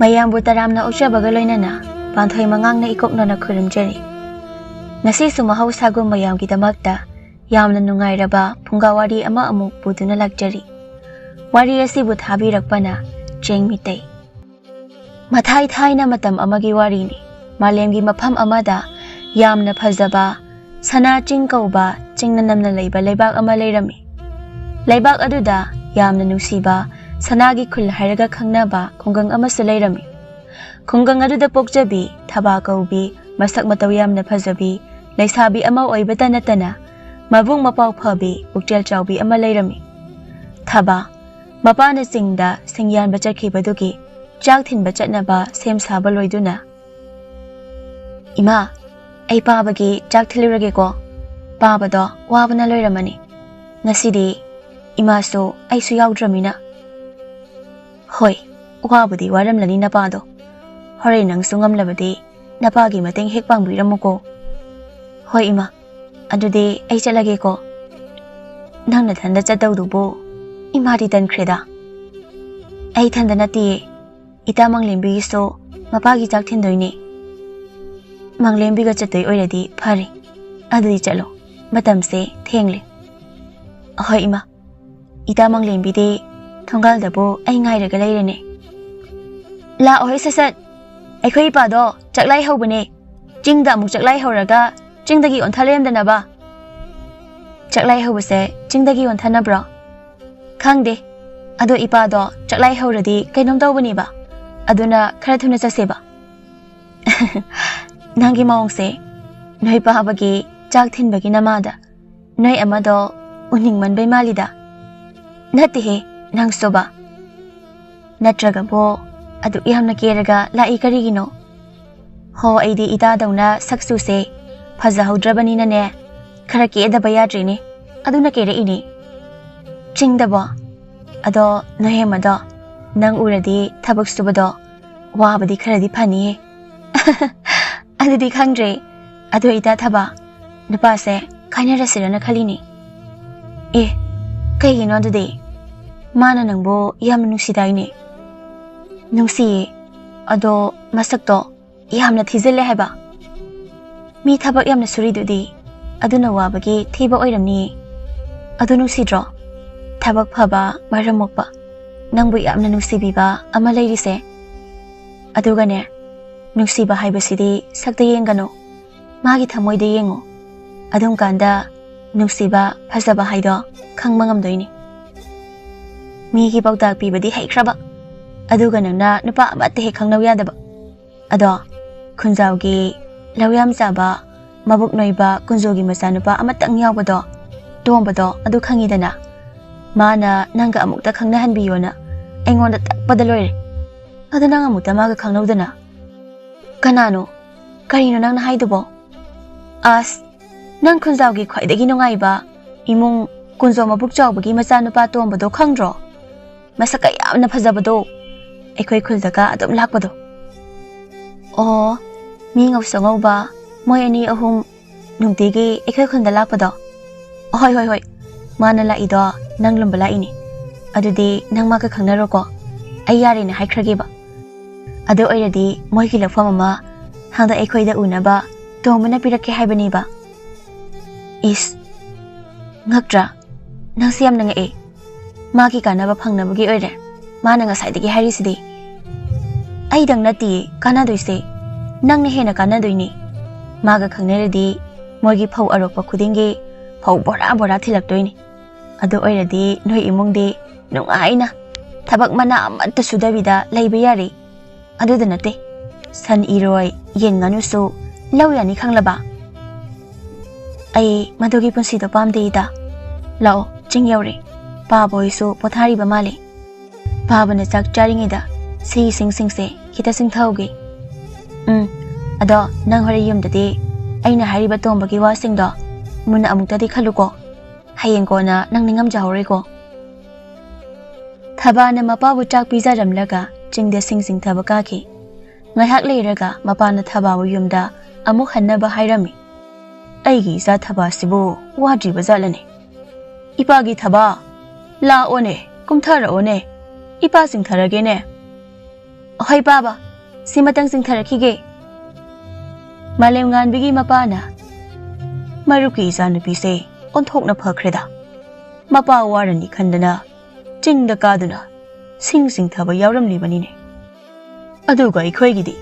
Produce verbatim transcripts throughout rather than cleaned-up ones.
ꯃꯌꯥꯝꯕꯨ ꯇꯔꯥꯝꯅ ꯑꯣꯛꯆꯕꯒ ꯂꯣꯏꯅꯅ ꯄꯥꯟꯊꯣꯏ ꯃꯉꯥꯡꯅ ꯏꯀꯣꯛꯅꯅ ꯈꯨꯔꯨꯝꯖꯔꯤ꯫ ꯉꯁꯤꯁꯨ ꯃꯍꯧꯁꯥꯒꯨꯝ ꯃꯌꯥꯝꯒꯤꯗꯃꯛꯇ ꯌꯥꯝꯅ ꯅꯨꯡꯉꯥꯏꯔꯕ ꯐꯨꯡꯒꯥ ꯋꯥꯔꯤ ꯑꯃ ꯑꯃꯨꯛ ꯄꯨꯗꯨꯅ ꯂꯥꯛꯆꯔꯤ꯫ ꯋꯥꯔꯤ ꯑꯁꯤꯕꯨ ꯊꯥꯕꯤꯔꯛꯄꯅ ꯆꯦꯡ ꯃꯤꯇꯩ꯫ ꯃꯊꯥꯏ ꯊꯥꯏꯅ ꯃꯇꯝ ꯑꯃꯒꯤ ꯋꯥꯔꯤꯅꯤ꯫ ꯃꯥꯂꯦꯝꯒꯤ ꯃꯐꯝ ꯑꯃꯗ ꯌꯥꯝꯅ ꯐꯖꯕ ꯁꯅꯥ ꯆꯤꯡ ꯀꯧꯕ ꯆꯤꯡꯅ ꯅꯝꯅ ꯂꯩꯕ ꯂꯩꯕꯥꯛ ꯑꯃ ꯂꯩꯔꯝꯃꯤ꯫ ꯂꯩꯕꯥꯛ ꯑꯗꯨꯗ ꯌꯥꯝꯅ ꯅꯨꯡꯁꯤꯕ ꯁꯅꯥꯒꯤ ꯈꯨꯜ ꯍꯥꯏꯔꯒ ꯈꯪꯅꯕ ꯈꯨꯡꯒꯪ ꯑꯃꯁꯨ ꯂꯩꯔꯝꯃꯤ꯫ ꯈꯨꯡꯒꯪ ꯑꯗꯨꯗ ꯄꯣꯛꯆꯕꯤ ꯊꯕꯥ ꯀꯧꯕꯤ ꯃꯁꯛ ꯃꯇꯧ ꯌꯥꯝꯅ ꯐꯖꯕꯤ ꯂꯩꯁꯥꯕꯤ ꯑꯃ ꯑꯣꯏꯕꯇ ꯅꯠꯇꯅ ꯃꯕꯨꯡ ꯃꯄꯥꯎ ꯐꯕꯤ ꯄꯨꯛꯆꯦꯜ ꯆꯥꯎꯕꯤ ꯑꯃ ꯂꯩꯔꯝꯃꯤ꯫ ꯊꯕꯥ ꯃꯄꯥꯅ ꯆꯤꯡꯗ ꯁꯤꯡ ꯌꯥꯟꯕ ꯆꯠꯈꯤꯕꯗꯨꯒꯤ ꯆꯥꯛ ꯊꯤꯟꯕ ꯆꯠꯅꯕ ꯁꯦꯝ ꯁꯥꯕ ꯂꯣꯏꯗꯨꯅ, "ꯏꯃꯥ, ꯑꯩ ꯄꯥꯕꯒꯤ ꯆꯥꯛ ꯊꯤꯜꯂꯨꯔꯒꯦꯀꯣ꯫ ꯄꯥꯕꯗꯣ ꯋꯥꯕꯅ ꯂꯣꯏꯔꯝꯃꯅꯤ꯫ ꯉꯁꯤꯗꯤ ꯏꯃꯥꯁꯨ ꯑꯩꯁꯨ ꯌꯥꯎꯗ꯭ꯔꯃꯤꯅ꯫" "ꯍꯣꯏ, ꯋꯥꯕꯨꯗꯤ ꯋꯥꯔꯝꯂꯅꯤ ꯅꯄꯥꯗꯣ꯫ ꯍꯣꯔꯦꯟ ꯅꯪꯁꯨ ꯉꯝꯂꯕꯗꯤ ꯅꯄꯥꯒꯤ ꯃꯇꯦꯡ ꯍꯦꯛ ꯄꯥꯡꯕꯤꯔꯝꯃꯨꯀꯣ꯫" "ꯍꯣꯏ ꯏꯃꯥ, ꯑꯗꯨꯗꯤ ꯑꯩ ꯆꯠꯂꯒꯦꯀꯣ꯫" "ꯅꯪ ꯅꯊꯟꯗ ꯆꯠꯇꯧꯗꯨꯕꯨ ꯏꯃꯥꯗꯤ ꯇꯟꯈ꯭ꯔꯦꯗ꯫" "ꯑꯩ ꯏꯊꯟꯗ ꯅꯠꯇꯤꯌꯦ, ꯏꯇꯥ ꯃꯪꯂꯦꯝꯕꯤꯒꯤꯁꯨ ꯃꯄꯥꯒꯤ ꯆꯥꯛ ꯊꯤꯟꯗꯣꯏꯅꯦ꯫" "ꯃꯪꯂꯦꯝꯕꯤꯒ ꯆꯠꯇꯣꯏ ꯑꯣꯏꯔꯗꯤ ꯐꯔꯦ꯫ ꯑꯗꯨꯗꯤ ꯆꯠꯂꯣ, ꯃꯇꯝꯁꯦ ꯊꯦꯡꯂꯦ꯫" "ꯍꯣꯏ ꯏꯃꯥ, ꯏꯇꯥ ꯃꯪꯂꯦꯝꯕꯤꯗꯤ ꯊꯣꯡꯒꯥꯜꯗꯕꯨ ꯑꯩ ꯉꯥꯏꯔꯒ ꯂꯩꯔꯦꯅꯦ꯫" "ꯂꯥꯛꯑꯣꯍꯦ ꯁꯠ ꯁꯠ, ꯑꯩꯈꯣꯏ ꯏꯄꯥꯗꯣ ꯆꯥꯛꯂꯥꯏ ꯍꯧꯕꯅꯦ꯫ ꯆꯤꯡꯗ ꯑꯃꯨꯛ ꯆꯥꯛꯂꯥꯏ ꯍꯧꯔꯒ ꯆꯤꯡꯗꯒꯤ ꯑꯣꯟꯊ ꯂꯩꯔꯝꯗꯅꯕ꯫" "ꯆꯥꯛꯂꯥꯏ ꯍꯧꯕꯁꯦ ꯆꯤꯡꯗꯒꯤ ꯑꯣꯟꯊꯅꯕ꯭ꯔꯣ?" "ꯈꯪꯗꯦ, ꯑꯗꯣ ꯏꯄꯥꯗꯣ ꯆꯥꯛꯂꯥꯏ ꯍꯧꯔꯗꯤ ꯀꯩꯅꯣꯝ ꯇꯧꯕꯅꯦꯕ, ꯑꯗꯨꯅ ꯈꯔ ꯊꯨꯅ ꯆꯠꯁꯦꯕ꯫" "ꯅꯪꯒꯤ ꯃꯑꯣꯡꯁꯦ, ꯅꯣꯏ ꯄꯥꯕꯒꯤ ꯆꯥꯛ ꯊꯤꯟꯕꯒꯤ ꯅꯃꯥꯗ ꯅꯣꯏ ꯑꯃꯗꯣ ꯎꯅꯤꯡꯃꯟꯕꯩ ꯃꯥꯜꯂꯤꯗ꯫" "ꯅꯠꯇꯦꯍꯦ, ꯅꯪꯁꯨꯕ꯫ ꯅꯠꯇ꯭ꯔꯒꯕꯨ ꯑꯗꯨꯛ ꯌꯥꯝꯅ ꯀꯦꯔꯒ ꯂꯥꯛꯏ ꯀꯔꯤꯒꯤꯅꯣ?" "ꯍꯣ, ꯑꯩꯗꯤ ꯏꯇꯥꯗꯧꯅ ꯁꯛ ꯆꯨꯁꯦ ꯐꯖꯍꯧꯗ꯭ꯔꯕꯅꯤꯅꯅꯦ, ꯈꯔ ꯀꯦꯗꯕ ꯌꯥꯗ꯭ꯔꯦꯅꯦ, ꯑꯗꯨꯅ ꯀꯦꯔꯛꯏꯅꯦ꯫" "ꯆꯤꯡꯗꯕꯣ? ꯑꯗꯣ ꯅꯣꯏ ꯍꯦꯃꯗꯣ ꯅꯪ ꯎꯔꯗꯤ ꯊꯕꯛ ꯁꯨꯕꯗꯣ ꯋꯥꯕꯗꯤ ꯈꯔꯗꯤ ꯐꯅꯤꯌꯦ꯫" "ꯑꯗꯨꯗꯤ ꯈꯪꯗ꯭ꯔꯦ꯫ ꯑꯗꯣ ꯏꯇꯥ ꯊꯕꯥ, ꯅꯨꯄꯥꯁꯦ ꯀꯥꯏꯅꯔꯁꯤꯔꯅ ꯈꯜꯂꯤꯅꯦ꯫" "ꯑꯦ, ꯀꯩꯒꯤꯅꯣ ꯑꯗꯨꯗꯤ? ꯃꯥꯅ ꯅꯪꯕꯨ ꯌꯥꯝꯅ ꯅꯨꯡꯁꯤꯗꯥꯏꯅꯦ?" "ꯅꯨꯡꯁꯤꯌꯦ, ꯑꯗꯣ ꯃꯁꯛꯇꯣ ꯌꯥꯝꯅ ꯊꯤꯖꯤꯜꯂꯦ ꯍꯥꯏꯕ꯫ ꯃꯤ ꯊꯕꯛ ꯌꯥꯝꯅ ꯁꯨꯔꯤꯗꯨꯗꯤ, ꯑꯗꯨꯅ ꯋꯥꯕꯒꯤ ꯊꯤꯕ ꯑꯣꯏꯔꯝꯅꯤ꯫ ꯑꯗꯨ ꯅꯨꯡꯁꯤꯗ꯭ꯔꯣ? ꯊꯕꯛ ꯐꯕ, ꯃꯔꯝ ꯃꯣꯛꯄ, ꯅꯪꯕꯨ ꯌꯥꯝꯅ ꯅꯨꯡꯁꯤꯕꯤꯕ ꯑꯃ ꯂꯩꯔꯤꯁꯦ꯫ ꯑꯗꯨꯒꯅꯦ, ꯅꯨꯡꯁꯤꯕ ꯍꯥꯏꯕꯁꯤꯗꯤ ꯁꯛꯇ ꯌꯦꯡꯒꯅꯨ, ꯃꯥꯒꯤ ꯊꯃꯣꯏꯗ ꯌꯦꯡꯉꯨ꯫ ꯑꯗꯨꯝ ꯀꯥꯟꯗ ꯅꯨꯡꯁꯤꯕ, ꯐꯖꯕ ꯍꯥꯏꯗꯣ ꯈꯪꯕ ꯉꯝꯗꯣꯏꯅꯤ꯫ ꯃꯤꯒꯤ ꯄꯥꯎꯇꯥꯛ ꯄꯤꯕꯗꯤ ꯍꯩꯈ꯭ꯔꯕ, ꯑꯗꯨꯒ ꯅꯪꯅ ꯅꯨꯄꯥ ꯑꯃꯠꯇ ꯍꯦꯛ ꯈꯪꯅꯧ ꯌꯥꯗꯕ꯫ ꯑꯗꯣ ꯈꯨꯟꯖꯥꯎꯒꯤ ꯂꯧ ꯌꯥꯝ ꯆꯥꯕ, ꯃꯕꯨꯛ ꯅꯣꯏꯕ ꯀꯨꯟꯖꯣꯒꯤ ꯃꯆꯥꯅꯨꯄꯥ ꯑꯃꯇꯪ ꯌꯥꯎꯕꯗꯣ, ꯇꯣꯝꯕꯗꯣ, ꯑꯗꯨ ꯈꯪꯉꯤꯗꯅ? ꯃꯥꯅ ꯅꯪꯒ ꯑꯃꯨꯛꯇ ꯈꯪꯅꯍꯟꯕꯤꯌꯣꯅ ꯑꯩꯉꯣꯟꯗ ꯇꯛꯄꯗ ꯂꯣꯏꯔꯦ꯫ ꯑꯗꯨ ꯅꯪ ꯑꯃꯨꯛꯇ ꯃꯥꯒ ꯈꯪꯅꯧꯗꯅ꯫ ꯀꯅꯥꯅꯣ? ꯀꯔꯤꯅꯣ ꯅꯪꯅ ꯍꯥꯏꯗꯨꯕꯣ? ꯑꯁ, ꯅꯪ ꯈꯨꯟꯖꯥꯎꯒꯤ ꯈ꯭ꯋꯥꯏꯗꯒꯤ ꯅꯨꯡꯉꯥꯏꯕ ꯏꯃꯨꯡ, ꯀꯨꯟꯖꯣ ꯃꯕꯨꯛ ꯆꯥꯎꯕꯒꯤ ꯃꯆꯥꯅꯨꯄꯥ ꯇꯣꯝꯕꯗꯣ ꯈꯪꯗ꯭ꯔꯣ? ꯃꯁꯛꯀ ꯌꯥꯝꯅ ꯐꯖꯕꯗꯣ, ꯑꯩꯈꯣꯏ ꯈꯨꯜꯗꯒ ꯑꯗꯨꯝ ꯂꯥꯛꯄꯗꯣ꯫ ꯑꯣ, ꯃꯤ ꯉꯧꯁꯨ ꯉꯧꯕ, ꯃꯣꯏ ꯑꯅꯤ ꯑꯍꯨꯝ ꯅꯨꯡꯇꯤꯒꯤ ꯑꯩꯈꯣꯏ ꯈꯨꯜꯗ ꯂꯥꯛꯄꯗꯣ? ꯍꯣꯏ, ꯍꯣꯏ, ꯍꯣꯏ, ꯃꯥꯅ ꯂꯥꯛꯏꯗꯣ ꯅꯪ ꯂꯨꯝꯕ ꯂꯥꯛꯏꯅꯤ꯫ ꯑꯗꯨꯗꯤ ꯅꯪ ꯃꯥꯒ ꯈꯪꯅꯔꯣꯀꯣ, ꯑꯩ ꯌꯥꯔꯦꯅ ꯍꯥꯏꯈ꯭ꯔꯒꯦꯕ꯫ ꯑꯗꯨ ꯑꯣꯏꯔꯗꯤ ꯃꯣꯏꯒꯤ ꯂꯧꯐꯝ ꯑꯃ ꯍꯟꯗꯛ ꯑꯩꯈꯣꯏꯗ ꯎꯅꯕ ꯇꯣꯝꯕꯅ ꯄꯤꯔꯛꯀꯦ ꯍꯥꯏꯕꯅꯦꯕ꯫ ꯏꯁ, ꯉꯛꯇ꯭ꯔꯥ? ꯅꯪꯁꯦ ꯌꯥꯝꯅ ꯉꯛꯑꯦ꯫ ꯃꯥꯒꯤ ꯀꯥꯟꯅꯕ ꯐꯪꯅꯕꯒꯤ ꯑꯣꯏꯔꯦ ꯃꯥꯅ ꯉꯁꯥꯏꯗꯒꯤ ꯍꯥꯏꯔꯤꯁꯤꯗꯤ꯫ ꯑꯩꯗꯪ ꯅꯠꯇꯤꯌꯦ ꯀꯥꯟꯅꯗꯣꯏꯁꯦ, ꯅꯪꯅ ꯍꯦꯟꯅ ꯀꯥꯟꯅꯗꯣꯏꯅꯤ꯫ ꯃꯥꯒ ꯈꯪꯅꯔꯗꯤ ꯃꯣꯏꯒꯤ ꯐꯧ ꯑꯔꯣꯛꯄ ꯈꯨꯗꯤꯡꯒꯤ ꯐꯧ ꯕꯣꯔꯥ ꯕꯣꯔꯥ ꯊꯤꯜꯂꯛꯇꯣꯏꯅꯤ꯫ ꯑꯗꯨ ꯑꯣꯏꯔꯗꯤ ꯅꯣꯏ ꯏꯃꯨꯡꯗꯤ ꯅꯨꯡꯉꯥꯏꯅ ꯊꯕꯛ ꯃꯅꯥ ꯑꯃꯠꯇ ꯁꯨꯗꯕꯤꯗ ꯂꯩꯕ ꯌꯥꯔꯦ꯫ ꯑꯗꯨꯗ ꯅꯠꯇꯦ, ꯁꯟ, ꯏꯔꯣꯏ, ꯌꯦꯟ, ꯉꯥꯅꯨꯁꯨ ꯂꯧ ꯌꯥꯅꯤ ꯈꯪꯂꯕ? ꯑꯩ ꯃꯗꯨꯒꯤ ꯄꯨꯟꯁꯤꯗꯣ ꯄꯥꯝꯗꯦ ꯏꯇꯥ꯫ ꯂꯥꯛꯑꯣ, ꯆꯤꯡ ꯌꯧꯔꯦ꯫ ꯄꯥꯕ ꯍꯣꯏꯁꯨ ꯄꯣꯊꯥꯔꯤꯕ ꯃꯥꯜꯂꯦ꯫ ꯄꯥꯕꯅ ꯆꯥꯛ ꯆꯥꯔꯤꯉꯩꯗ ꯁꯤꯒꯤ ꯁꯤꯡꯁꯤꯡꯁꯦ ꯈꯤꯇ ꯆꯤꯡꯊꯍꯧꯒꯦ꯫ ꯎꯝ, ꯑꯗꯣ ꯅꯪ ꯍꯣꯔꯦꯟ ꯌꯨꯝꯗꯗꯤ ꯑꯩꯅ ꯍꯥꯏꯔꯤꯕ ꯇꯣꯝꯕꯒꯤ ꯋꯥꯁꯤꯡꯗꯣ ꯃꯨꯟꯅ ꯑꯃꯨꯛꯇꯗꯤ ꯈꯜꯂꯨꯀꯣ꯫ ꯍꯌꯦꯡ ꯀꯣꯟꯅ ꯅꯪ ꯅꯤꯡꯉꯝꯖꯍꯧꯔꯣꯏꯀꯣ꯫ ꯊꯕꯥꯅ ꯃꯄꯥꯕꯨ ꯆꯥꯛ ꯄꯤꯖꯔꯝꯂꯒ ꯆꯤꯡꯗ ꯁꯤꯡ ꯆꯤꯡꯊꯕ ꯀꯥꯈꯤ꯫ ꯉꯥꯏꯍꯥꯛ ꯂꯩꯔꯒ ꯃꯄꯥꯅ ꯊꯕꯥꯕꯨ ꯌꯨꯝꯗ ꯑꯃꯨꯛ ꯍꯟꯅꯕ ꯍꯥꯏꯔꯝꯃꯤ꯫ "ꯑꯩꯒꯤ ꯏꯆꯥ ꯊꯕꯥꯁꯤꯕꯨ ꯋꯥꯗ꯭ꯔꯤꯕ ꯖꯥꯠꯂꯅꯦ? ꯏꯄꯥꯒꯤ ꯊꯕꯥ, ꯂꯥꯛꯑꯣꯅꯦ, ꯀꯨꯝꯊꯔꯛꯑꯣꯅꯦ, ꯏꯄꯥ ꯆꯤꯡꯊꯔꯒꯦꯅꯦ꯫" "ꯍꯣꯏ ꯄꯥꯕ, ꯁꯤꯃꯇꯪ ꯆꯤꯡꯊꯔꯛꯈꯤꯒꯦ꯫ ꯃꯥꯂꯦꯝꯉꯥꯟꯕꯤꯒꯤ ꯃꯄꯥꯅ ꯃꯔꯨꯞꯀꯤ ꯏꯆꯥꯅꯨꯄꯤꯁꯦ ꯑꯣꯟꯊꯣꯛꯅ ꯐꯈ꯭ꯔꯦꯗ꯫ ꯃꯄꯥ ꯋꯥꯔꯅꯤ ꯈꯟꯗꯅ ꯆꯤꯡꯗ ꯀꯥꯗꯨꯅ ꯁꯤꯡ ꯆꯤꯡꯊꯕ ꯌꯥꯎꯔꯝꯂꯤꯕꯅꯤꯅꯦ꯫ ꯑꯗꯨꯒ ꯑꯩꯈꯣꯏꯒꯤꯗꯤ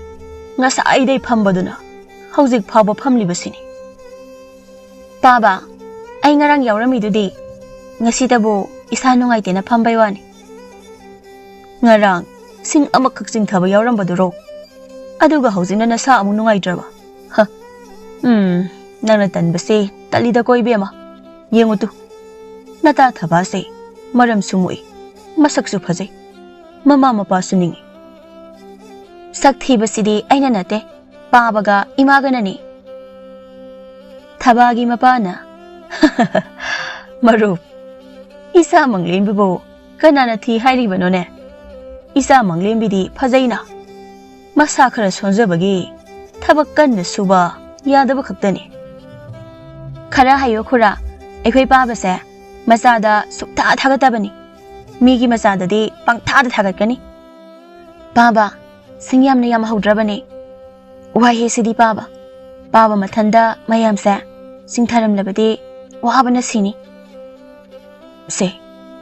ꯉꯁꯥꯏꯗꯩ ꯐꯝꯕꯗꯨꯅ ꯍꯧꯖꯤꯛ ꯐꯥꯎꯕ ꯐꯝꯂꯤꯕꯁꯤꯅꯤ꯫ ꯄꯥꯕ, ꯑꯩ ꯉꯔꯥꯡ ꯌꯥꯎꯔꯝꯃꯤꯗꯨꯗꯤ꯫ ꯉꯁꯤꯇꯕꯨ ꯏꯁꯥ ꯅꯨꯡꯉꯥꯏꯇꯦꯅ ꯐꯝꯕꯩ ꯋꯥꯅꯤ꯫ ꯉꯔꯥꯡ ꯁꯤꯡ ꯑꯃꯈꯛ ꯆꯤꯡꯊꯕ ꯌꯥꯎꯔꯝꯕꯗꯨꯔꯣ? ꯑꯗꯨꯒ ꯍꯧꯖꯤꯛꯅ ꯅꯁꯥ ꯑꯃꯨꯛ ꯅꯨꯡꯉꯥꯏꯇ꯭ꯔꯕ? ꯍ, ꯎꯝ, ꯅꯪꯅ ꯇꯟꯕꯁꯦ ꯇꯜꯂꯤꯗꯀꯣ ꯏꯕꯦꯝꯃ꯫ ꯌꯦꯡꯉꯨ ꯇꯨ, ꯅꯇꯥ ꯊꯕꯥꯁꯦ ꯃꯔꯝꯁꯨ ꯃꯣꯛꯏ, ꯃꯁꯛꯁꯨ ꯐꯖꯩ, ꯃꯃꯥ ꯃꯄꯥꯁꯨ ꯅꯤꯡꯉꯤ꯫ ꯁꯛ ꯊꯤꯕꯁꯤꯗꯤ ꯑꯩꯅ ꯅꯠꯇꯦ, ꯄꯥꯕꯒ ꯏꯃꯥꯒꯅꯅꯤ꯫ ꯊꯕꯥꯒꯤ ꯃꯄꯥꯅ, "ꯃꯔꯨꯞ, ꯏꯆꯥ ꯃꯪꯂꯦꯝꯕꯤꯕꯨ ꯀꯅꯥꯅ ꯊꯤ ꯍꯥꯏꯔꯤꯕꯅꯣꯅꯦ? ꯏꯆꯥ ꯃꯪꯂꯦꯝꯕꯤꯗꯤ ꯐꯖꯩꯅ, ꯃꯁꯥ ꯈꯔ ꯁꯣꯟꯖꯕꯒꯤ ꯊꯕꯛ ꯀꯟꯅ ꯁꯨꯕ ꯌꯥꯗꯕ ꯈꯛꯇꯅꯤ꯫" "ꯈꯔ ꯍꯥꯏꯌꯣ ꯈꯨꯔꯥ, ꯑꯩꯈꯣꯏ ꯄꯥꯕꯁꯦ ꯃꯆꯥꯗ ꯁꯨꯛꯊꯥ ꯊꯥꯒꯠꯇꯕꯅꯤ꯫ ꯃꯤꯒꯤ ꯃꯆꯥꯗꯗꯤ ꯄꯪꯊꯥꯗ ꯊꯥꯒꯠꯀꯅꯤ꯫" "ꯄꯥꯕ, ꯁꯤꯡ ꯌꯥꯝꯅ ꯌꯥꯝꯍꯧꯗ꯭ꯔꯕꯅꯤ꯫" "ꯋꯥꯏꯍꯦ ꯁꯤꯗꯤ ꯄꯥꯕ꯫ ꯄꯥꯕ ꯃꯊꯟꯗ ꯃꯌꯥꯝꯁꯦ ꯆꯤꯡꯊꯔꯝꯂꯕꯗꯤ ꯋꯥꯕꯅ ꯁꯤꯅꯤ꯫" "ꯁꯦ,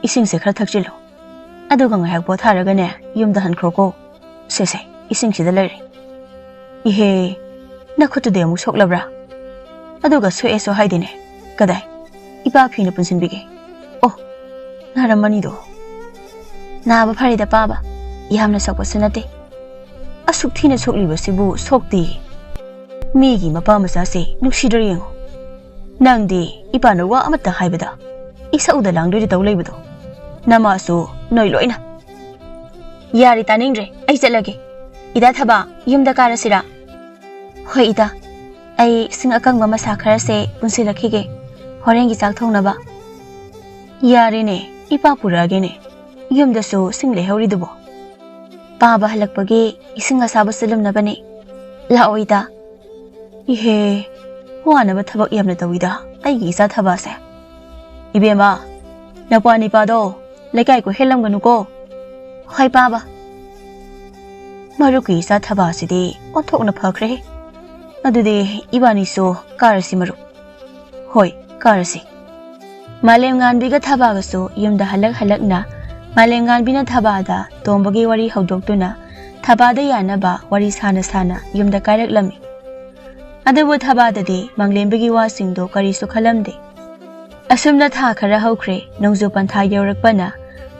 ꯏꯁꯤꯡꯁꯦ ꯈꯔ ꯊꯛꯆꯤꯜꯂꯣ꯫ ꯑꯗꯨꯒ ꯉꯥꯏꯍꯥꯛ ꯄꯣꯊꯥꯔꯒꯅꯦ ꯌꯨꯝꯗ ꯍꯟꯈ꯭ꯔꯣꯀꯣ꯫ ꯁꯦ, ꯁꯦ, ꯏꯁꯤꯡꯁꯤꯗ ꯂꯩꯔꯦ꯫" "ꯏꯍꯦ, ꯅꯈꯨꯠꯇꯨꯗꯤ ꯑꯃꯨꯛ ꯁꯣꯛꯂꯕ꯭ꯔꯥ? ꯑꯗꯨꯒ ꯁꯣꯛꯑꯦꯁꯨ ꯍꯥꯏꯗꯦꯅꯦ꯫ ꯀꯗꯥꯏ? ꯏꯄꯥ ꯐꯤꯅ ꯄꯨꯟꯁꯤꯟꯕꯤꯒꯦ꯫ ꯑꯣ, ꯅꯥꯔꯝꯃꯅꯤꯗꯣ꯫" "ꯅꯥꯕ ꯐꯔꯦꯗ ꯄꯥꯕ, ꯌꯥꯝꯅ ꯁꯣꯛꯄꯁꯨ ꯅꯠꯇꯦ꯫" "ꯑꯁꯨꯛ ꯊꯤꯅ ꯁꯣꯛꯂꯤꯕꯁꯤꯕꯨ ꯁꯣꯛꯇꯦ꯫ ꯃꯤꯒꯤ ꯃꯄꯥ ꯃꯆꯥꯁꯦ ꯅꯨꯡꯁꯤꯗ꯭ꯔ ꯌꯦꯡꯉꯣ꯫ ꯅꯪꯗꯤ ꯏꯄꯥꯅ ꯋꯥ ꯑꯃꯠꯇ ꯍꯥꯏꯕꯗ ꯏꯁꯧꯗ ꯂꯥꯡꯗꯣꯏꯗ ꯇꯧ ꯂꯩꯕꯗꯣ꯫ ꯅꯃꯥꯁꯨ ꯅꯣꯏ ꯂꯣꯏꯅ꯫" "ꯌꯥꯔꯦ, ꯇꯥꯅꯤꯡꯗ꯭ꯔꯦ, ꯑꯩ ꯆꯠꯂꯒꯦ꯫ ꯏꯇꯥ ꯊꯕꯥ, ꯌꯨꯝꯗ ꯀꯥꯔꯁꯤꯔꯥ?" "ꯍꯣꯏ ꯏꯇꯥ, ꯑꯩ ꯁꯤꯡ ꯑꯀꯪꯕ ꯃꯁꯥ ꯈꯔꯁꯦ ꯄꯨꯟꯁꯤꯜꯂꯛꯈꯤꯒꯦ, ꯍꯣꯔꯦꯟꯒꯤ ꯆꯥꯛ ꯊꯣꯡꯅꯕ꯫" "ꯌꯥꯔꯦꯅꯦ, ꯏꯄꯥ ꯄꯨꯔꯛꯑꯒꯦꯅꯦ, ꯌꯨꯝꯗꯁꯨ ꯁꯤꯡ ꯂꯩꯍꯧꯔꯤꯗꯨꯕꯣ꯫ ꯄꯥꯕ ꯍꯜꯂꯛꯄꯒꯤ ꯏꯁꯤꯡ ꯑꯁꯥꯕꯁꯨ ꯂꯨꯝꯅꯕꯅꯦ꯫ ꯂꯥꯛꯑꯣ ꯏꯇꯥ꯫" "ꯏꯍꯦ, ꯋꯥꯅꯕ ꯊꯕꯛ ꯌꯥꯝꯅ ꯇꯧꯏꯗ ꯑꯩꯒꯤ ꯏꯆꯥ ꯊꯕꯥꯁꯦ꯫ ꯏꯕꯦꯝꯃ, ꯅꯄꯥ ꯅꯤꯄꯥꯗꯣ ꯂꯩꯀꯥꯏ ꯀꯣꯏꯍꯜꯂꯝꯒꯅꯨꯀꯣ꯫" "ꯍꯣꯏ ꯄꯥꯕ꯫" ꯃꯔꯨꯞꯀꯤ ꯏꯆꯥ ꯊꯕꯥꯁꯤꯗꯤ ꯑꯣꯟꯊꯣꯛꯅ ꯐꯈ꯭ꯔꯦ꯫ ꯑꯗꯨꯗꯤ ꯏꯕꯥꯅꯤꯁꯨ ꯀꯥꯔꯁꯤ ꯃꯔꯨꯞ꯫ ꯍꯣꯏ, ꯀꯥꯔꯁꯤ꯫ ꯃꯥꯂꯦꯝꯉꯥꯟꯕꯤꯒ ꯊꯕꯥꯒꯁꯨ ꯌꯨꯝꯗ ꯍꯜꯂꯛ ꯍꯜꯂꯛꯅ ꯃꯥꯂꯦꯝꯉꯥꯟꯕꯤꯅ ꯊꯕꯥꯗ ꯇꯣꯝꯕꯒꯤ ꯋꯥꯔꯤ ꯍꯧꯗꯣꯛꯇꯨꯅ ꯊꯕꯥꯗ ꯌꯥꯅꯕ ꯋꯥꯔꯤ ꯁꯥꯅ ꯁꯥꯅ ꯌꯨꯝꯗ ꯀꯥꯏꯔꯛꯂꯝꯃꯤ꯫ ꯑꯗꯨꯕꯨ ꯊꯕꯥꯗꯗꯤ ꯃꯪꯂꯦꯝꯕꯒꯤ ꯋꯥꯁꯤꯡꯗꯣ ꯀꯔꯤꯁꯨ ꯈꯜꯂꯝꯗꯦ꯫ ꯑꯁꯨꯝꯅ ꯊꯥ ꯈꯔ ꯍꯧꯈ꯭ꯔꯦ꯫ ꯅꯣꯡꯖꯨ ꯄꯟꯊꯥ ꯌꯧꯔꯛꯄꯅ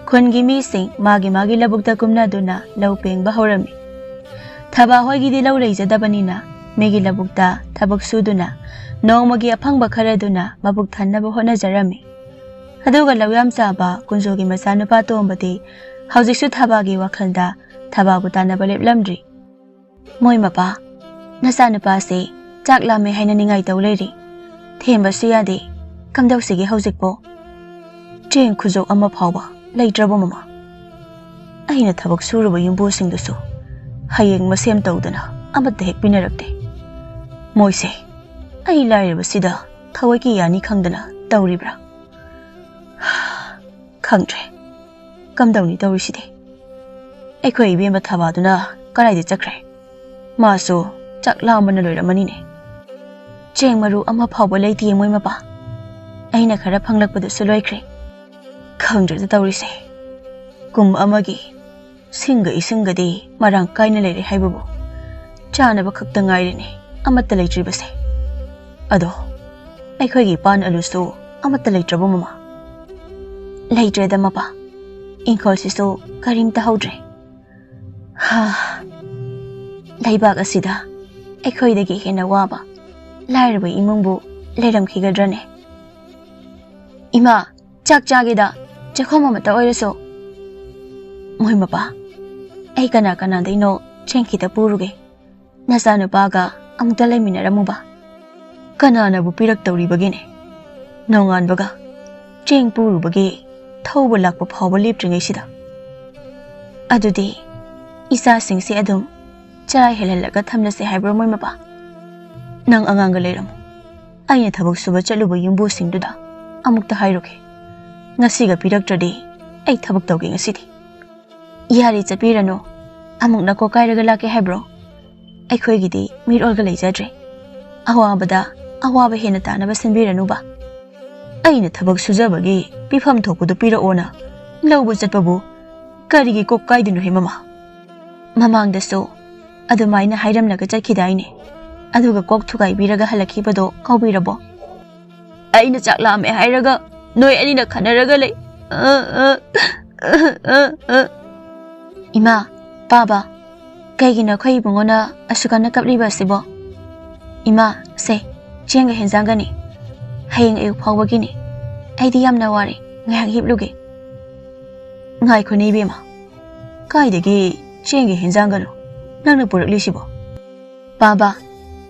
ꯈꯨꯟꯒꯤ ꯃꯤꯁꯤꯡ ꯃꯥꯒꯤ ꯃꯥꯒꯤ ꯂꯧꯕꯨꯛꯇ ꯀꯨꯝꯅꯗꯨꯅ ꯂꯧ ꯄꯦꯡꯕ ꯍꯧꯔꯝꯃꯤ꯫ ꯊꯕꯥ ꯍꯣꯏꯒꯤꯗꯤ ꯂꯧ ꯂꯩꯖꯗꯕꯅꯤꯅ ꯃꯤꯒꯤ ꯂꯧꯕꯨꯛꯇ ꯊꯕꯛ ꯁꯨꯗꯨꯅ ꯅꯣꯡꯃꯒꯤ ꯑꯐꯪꯕ ꯈꯔꯗꯨꯅ ꯃꯕꯨꯛ ꯊꯟꯅꯕ ꯍꯣꯠꯅꯖꯔꯝꯃꯤ꯫ ꯑꯗꯨꯒ ꯂꯧꯌꯥꯝ ꯆꯥꯕ ꯀꯨꯟꯖꯣꯒꯤ ꯃꯆꯥꯅꯨꯄꯥ ꯇꯣꯝꯕꯗꯤ ꯍꯧꯖꯤꯛꯁꯨ ꯊꯕꯥꯒꯤ ꯋꯥꯈꯜꯗ ꯊꯕꯥꯕꯨ ꯇꯥꯟꯅꯕ ꯂꯦꯞꯂꯝꯗ꯭ꯔꯤ꯫ "ꯃꯣꯏ ꯃꯄꯥ, ꯅꯆꯥꯅꯨꯄꯥꯁꯦ ꯆꯥꯛ ꯂꯥꯝꯃꯦ ꯍꯥꯏꯅ ꯅꯤꯡꯉꯥꯏ ꯇꯧ ꯂꯩꯔꯤ꯫ ꯊꯦꯝꯕꯁꯨ ꯌꯥꯗꯦ꯫ ꯀꯝꯗꯧꯁꯤꯒꯦ ꯍꯧꯖꯤꯛꯄꯣ? ꯆꯦꯡ ꯈꯨꯖꯣꯛ ꯑꯃ ꯐꯥꯎꯕ ꯂꯩꯇ꯭ꯔꯕꯣ ꯃꯃꯥ? ꯑꯩꯅ ꯊꯕꯛ ꯁꯨꯔꯨꯕ ꯌꯨꯝꯕꯨꯁꯤꯡꯗꯨꯁꯨ ꯍꯌꯦꯡ ꯃꯁꯦꯝ ꯇꯧꯗꯅ ꯑꯃꯠꯇ ꯍꯦꯛ ꯄꯤꯅꯔꯛꯇꯦ꯫ ꯃꯣꯏꯁꯦ ꯑꯩ ꯂꯥꯏꯔꯕꯁꯤꯗ ꯊꯋꯥꯏ ꯀꯤ ꯌꯥꯅꯤ ꯈꯪꯗꯅ ꯇꯧꯔꯤꯕ꯭ꯔꯥ? ꯈꯪꯗ꯭ꯔꯦ꯫ ꯀꯝꯗꯧꯅꯤ ꯇꯧꯔꯤꯁꯤꯗꯤ? ꯑꯩꯈꯣꯏ ꯏꯕꯦꯝꯃ ꯊꯕꯥꯗꯨꯅ ꯀꯗꯥꯏꯗ ꯆꯠꯈ꯭ꯔꯦ? ꯃꯥꯁꯨ ꯆꯥꯛ ꯂꯥꯝꯕꯅ ꯂꯣꯏꯔꯝꯃꯅꯤꯅꯦ꯫ ꯆꯦꯡ ꯃꯔꯨ ꯑꯃ ꯐꯥꯎꯕ ꯂꯩꯇꯦ ꯃꯣꯏ ꯃꯄꯥ꯫ ꯑꯩꯅ ꯈꯔ ꯐꯪꯂꯛꯄꯗꯨꯁꯨ ꯂꯣꯏꯈ꯭ꯔꯦ꯫ ꯈꯪꯗ꯭ꯔꯦꯗ ꯇꯧꯔꯤꯁꯦ꯫ ꯀꯨꯝ ꯑꯃꯒꯤ ꯁꯤꯡꯒ ꯏꯁꯤꯡꯒꯗꯤ ꯃꯔꯥꯡ ꯀꯥꯏꯅ ꯂꯩꯔꯦ ꯍꯥꯏꯕꯕꯨ ꯆꯥꯅꯕ ꯈꯛꯇ ꯉꯥꯏꯔꯦꯅꯦ ꯑꯃꯠꯇ ꯂꯩꯇ꯭ꯔꯤꯕꯁꯦ꯫ ꯑꯗꯣ ꯑꯩꯈꯣꯏꯒꯤ ꯄꯥꯟ ꯑꯂꯨꯁꯨ ꯑꯃꯠꯇ ꯂꯩꯇ꯭ꯔꯕꯣ ꯃꯃꯥ?" "ꯂꯩꯇ꯭ꯔꯦꯗ ꯃꯄꯥ, ꯏꯪꯈꯣꯜꯁꯤꯁꯨ ꯀꯔꯤꯝꯇ ꯍꯧꯗ꯭ꯔꯦ꯫ ꯍꯥ, ꯂꯩꯕꯥꯛ ꯑꯁꯤꯗ ꯑꯩꯈꯣꯏꯗꯒꯤ ꯍꯦꯟꯅ ꯋꯥꯕ ꯂꯥꯏꯔꯕ ꯏꯃꯨꯡꯕꯨ ꯂꯩꯔꯝꯈꯤꯒꯗ꯭ꯔꯅꯦ? ꯏꯃꯥ, ꯆꯥꯛ ꯆꯥꯒꯦꯗ, ꯆꯥꯛꯈꯣꯝ ꯑꯃꯇ ꯑꯣꯏꯔꯁꯨ꯫ ꯃꯣꯏ ꯃꯄꯥ, ꯑꯩ ꯀꯅꯥ ꯀꯅꯥꯗꯩꯅꯣ ꯆꯦꯡ ꯈꯤꯇ ꯄꯨꯔꯨꯒꯦ꯫ ꯅꯆꯥꯅꯨꯄꯥꯒ ꯑꯃꯨꯛꯇ ꯂꯩꯃꯤꯟꯅꯔꯝꯃꯨꯕ꯫ ꯀꯅꯥꯅꯕꯨ ꯄꯤꯔꯛꯇꯧꯔꯤꯕꯒꯦꯅꯦ? ꯅꯣꯡꯉꯥꯟꯕꯒ ꯆꯦꯡ ꯄꯨꯔꯨꯕꯒꯤ ꯊꯧꯕ ꯂꯥꯛꯄ ꯐꯥꯎꯕ ꯂꯦꯞꯇ꯭ꯔꯤꯉꯩꯁꯤꯗ꯫ ꯑꯗꯨꯗꯤ ꯏꯆꯥꯁꯤꯡꯁꯦ ꯑꯗꯨꯝ ꯆꯔꯥ ꯍꯦꯜꯍꯜꯂꯒ ꯊꯝꯂꯁꯦ ꯍꯥꯏꯕ꯭ꯔꯣ ꯃꯣꯏ ꯃꯄꯥ? ꯅꯪ ꯑꯉꯥꯡꯒ ꯂꯩꯔꯝꯃꯨ꯫ ꯑꯩꯅ ꯊꯕꯛ ꯁꯨꯕ ꯆꯠꯂꯨꯕ ꯌꯨꯝꯕꯨꯁꯤꯡꯗꯨꯗ ꯑꯃꯨꯛꯇ ꯍꯥꯏꯔꯨꯒꯦ꯫ ꯉꯁꯤꯒ ꯄꯤꯔꯛꯇ꯭ꯔꯗꯤ ꯑꯩ ꯊꯕꯛ ꯇꯧꯒꯦ ꯉꯁꯤꯗꯤ꯫ ꯌꯥꯔꯦ, ꯆꯠꯄꯤꯔꯅꯨ꯫ ꯑꯃꯨꯛ ꯅꯀꯣꯛ ꯀꯥꯏꯔꯒ ꯂꯥꯛꯀꯦ ꯍꯥꯏꯕ꯭ꯔꯣ? ꯑꯩꯈꯣꯏꯒꯤꯗꯤ ꯃꯤꯔꯣꯜꯒ ꯂꯩꯖꯗ꯭ꯔꯦ꯫ ꯑꯋꯥꯕꯗ ꯑꯋꯥꯕ ꯍꯦꯟꯅ ꯇꯥꯅꯕ ꯁꯤꯟꯕꯤꯔꯅꯨꯕ꯫ ꯑꯩꯅ ꯊꯕꯛ ꯁꯨꯖꯕꯒꯤ ꯄꯤꯐꯝ ꯊꯣꯛꯄꯗꯨ ꯄꯤꯔꯛꯑꯣꯅ ꯂꯧꯕ ꯆꯠꯄꯕꯨ ꯀꯔꯤꯒꯤ ꯀꯣꯛ ꯀꯥꯏꯗꯣꯏꯅꯣ ꯍꯦ ꯃꯃꯥ? ꯃꯃꯥꯡꯗꯁꯨ ꯑꯗꯨꯃꯥꯏꯅ ꯍꯥꯏꯔꯝꯂꯒ ꯆꯠꯈꯤꯗꯥꯏꯅꯦ? ꯑꯗꯨꯒ ꯀꯣꯛ ꯊꯨꯒꯥꯏꯕꯤꯔꯒ ꯍꯜꯂꯛꯈꯤꯕꯗꯣ ꯀꯥꯎꯕꯤꯔꯕꯣ? ꯑꯩꯅ ꯆꯥꯛ ꯂꯥꯝꯃꯦ ꯍꯥꯏꯔꯒ ꯅꯣꯏ ꯑꯅꯤꯅ ꯈꯟꯅꯔꯒ ꯂꯩ꯫ ꯑ, ꯑ, ꯑ, ꯑ, ꯑ꯫ ꯏꯃꯥ, ꯄꯥꯕ, ꯀꯩꯒꯤꯅꯣ ꯑꯩꯈꯣꯏ ꯏꯕꯨꯡꯉꯣꯅ ꯑꯁꯨꯛ ꯀꯟꯅ ꯀꯞꯂꯤꯕ ꯑꯁꯤꯕꯣ? ꯏꯃꯥ, ꯁꯦ, ꯆꯦꯡꯒ ꯍꯦꯟꯖꯥꯡꯒꯅꯤ꯫ ꯍꯌꯦꯡ ꯑꯌꯨꯛ ꯐꯥꯎꯕꯒꯤꯅꯤ꯫ ꯑꯩꯗꯤ ꯌꯥꯝꯅ ꯋꯥꯔꯦ, ꯉꯥꯏꯍꯥꯛ ꯍꯤꯞꯂꯨꯒꯦ꯫ ꯉꯥꯏꯈꯣꯅꯦ ꯏꯕꯦꯝꯃ, ꯀꯥꯏꯗꯒꯤ ꯆꯦꯡꯒ ꯍꯦꯟꯖꯥꯡꯒꯅꯣ ꯅꯪꯅ ꯄꯨꯔꯛꯂꯤꯁꯤꯕꯣ? ꯄꯥꯕ,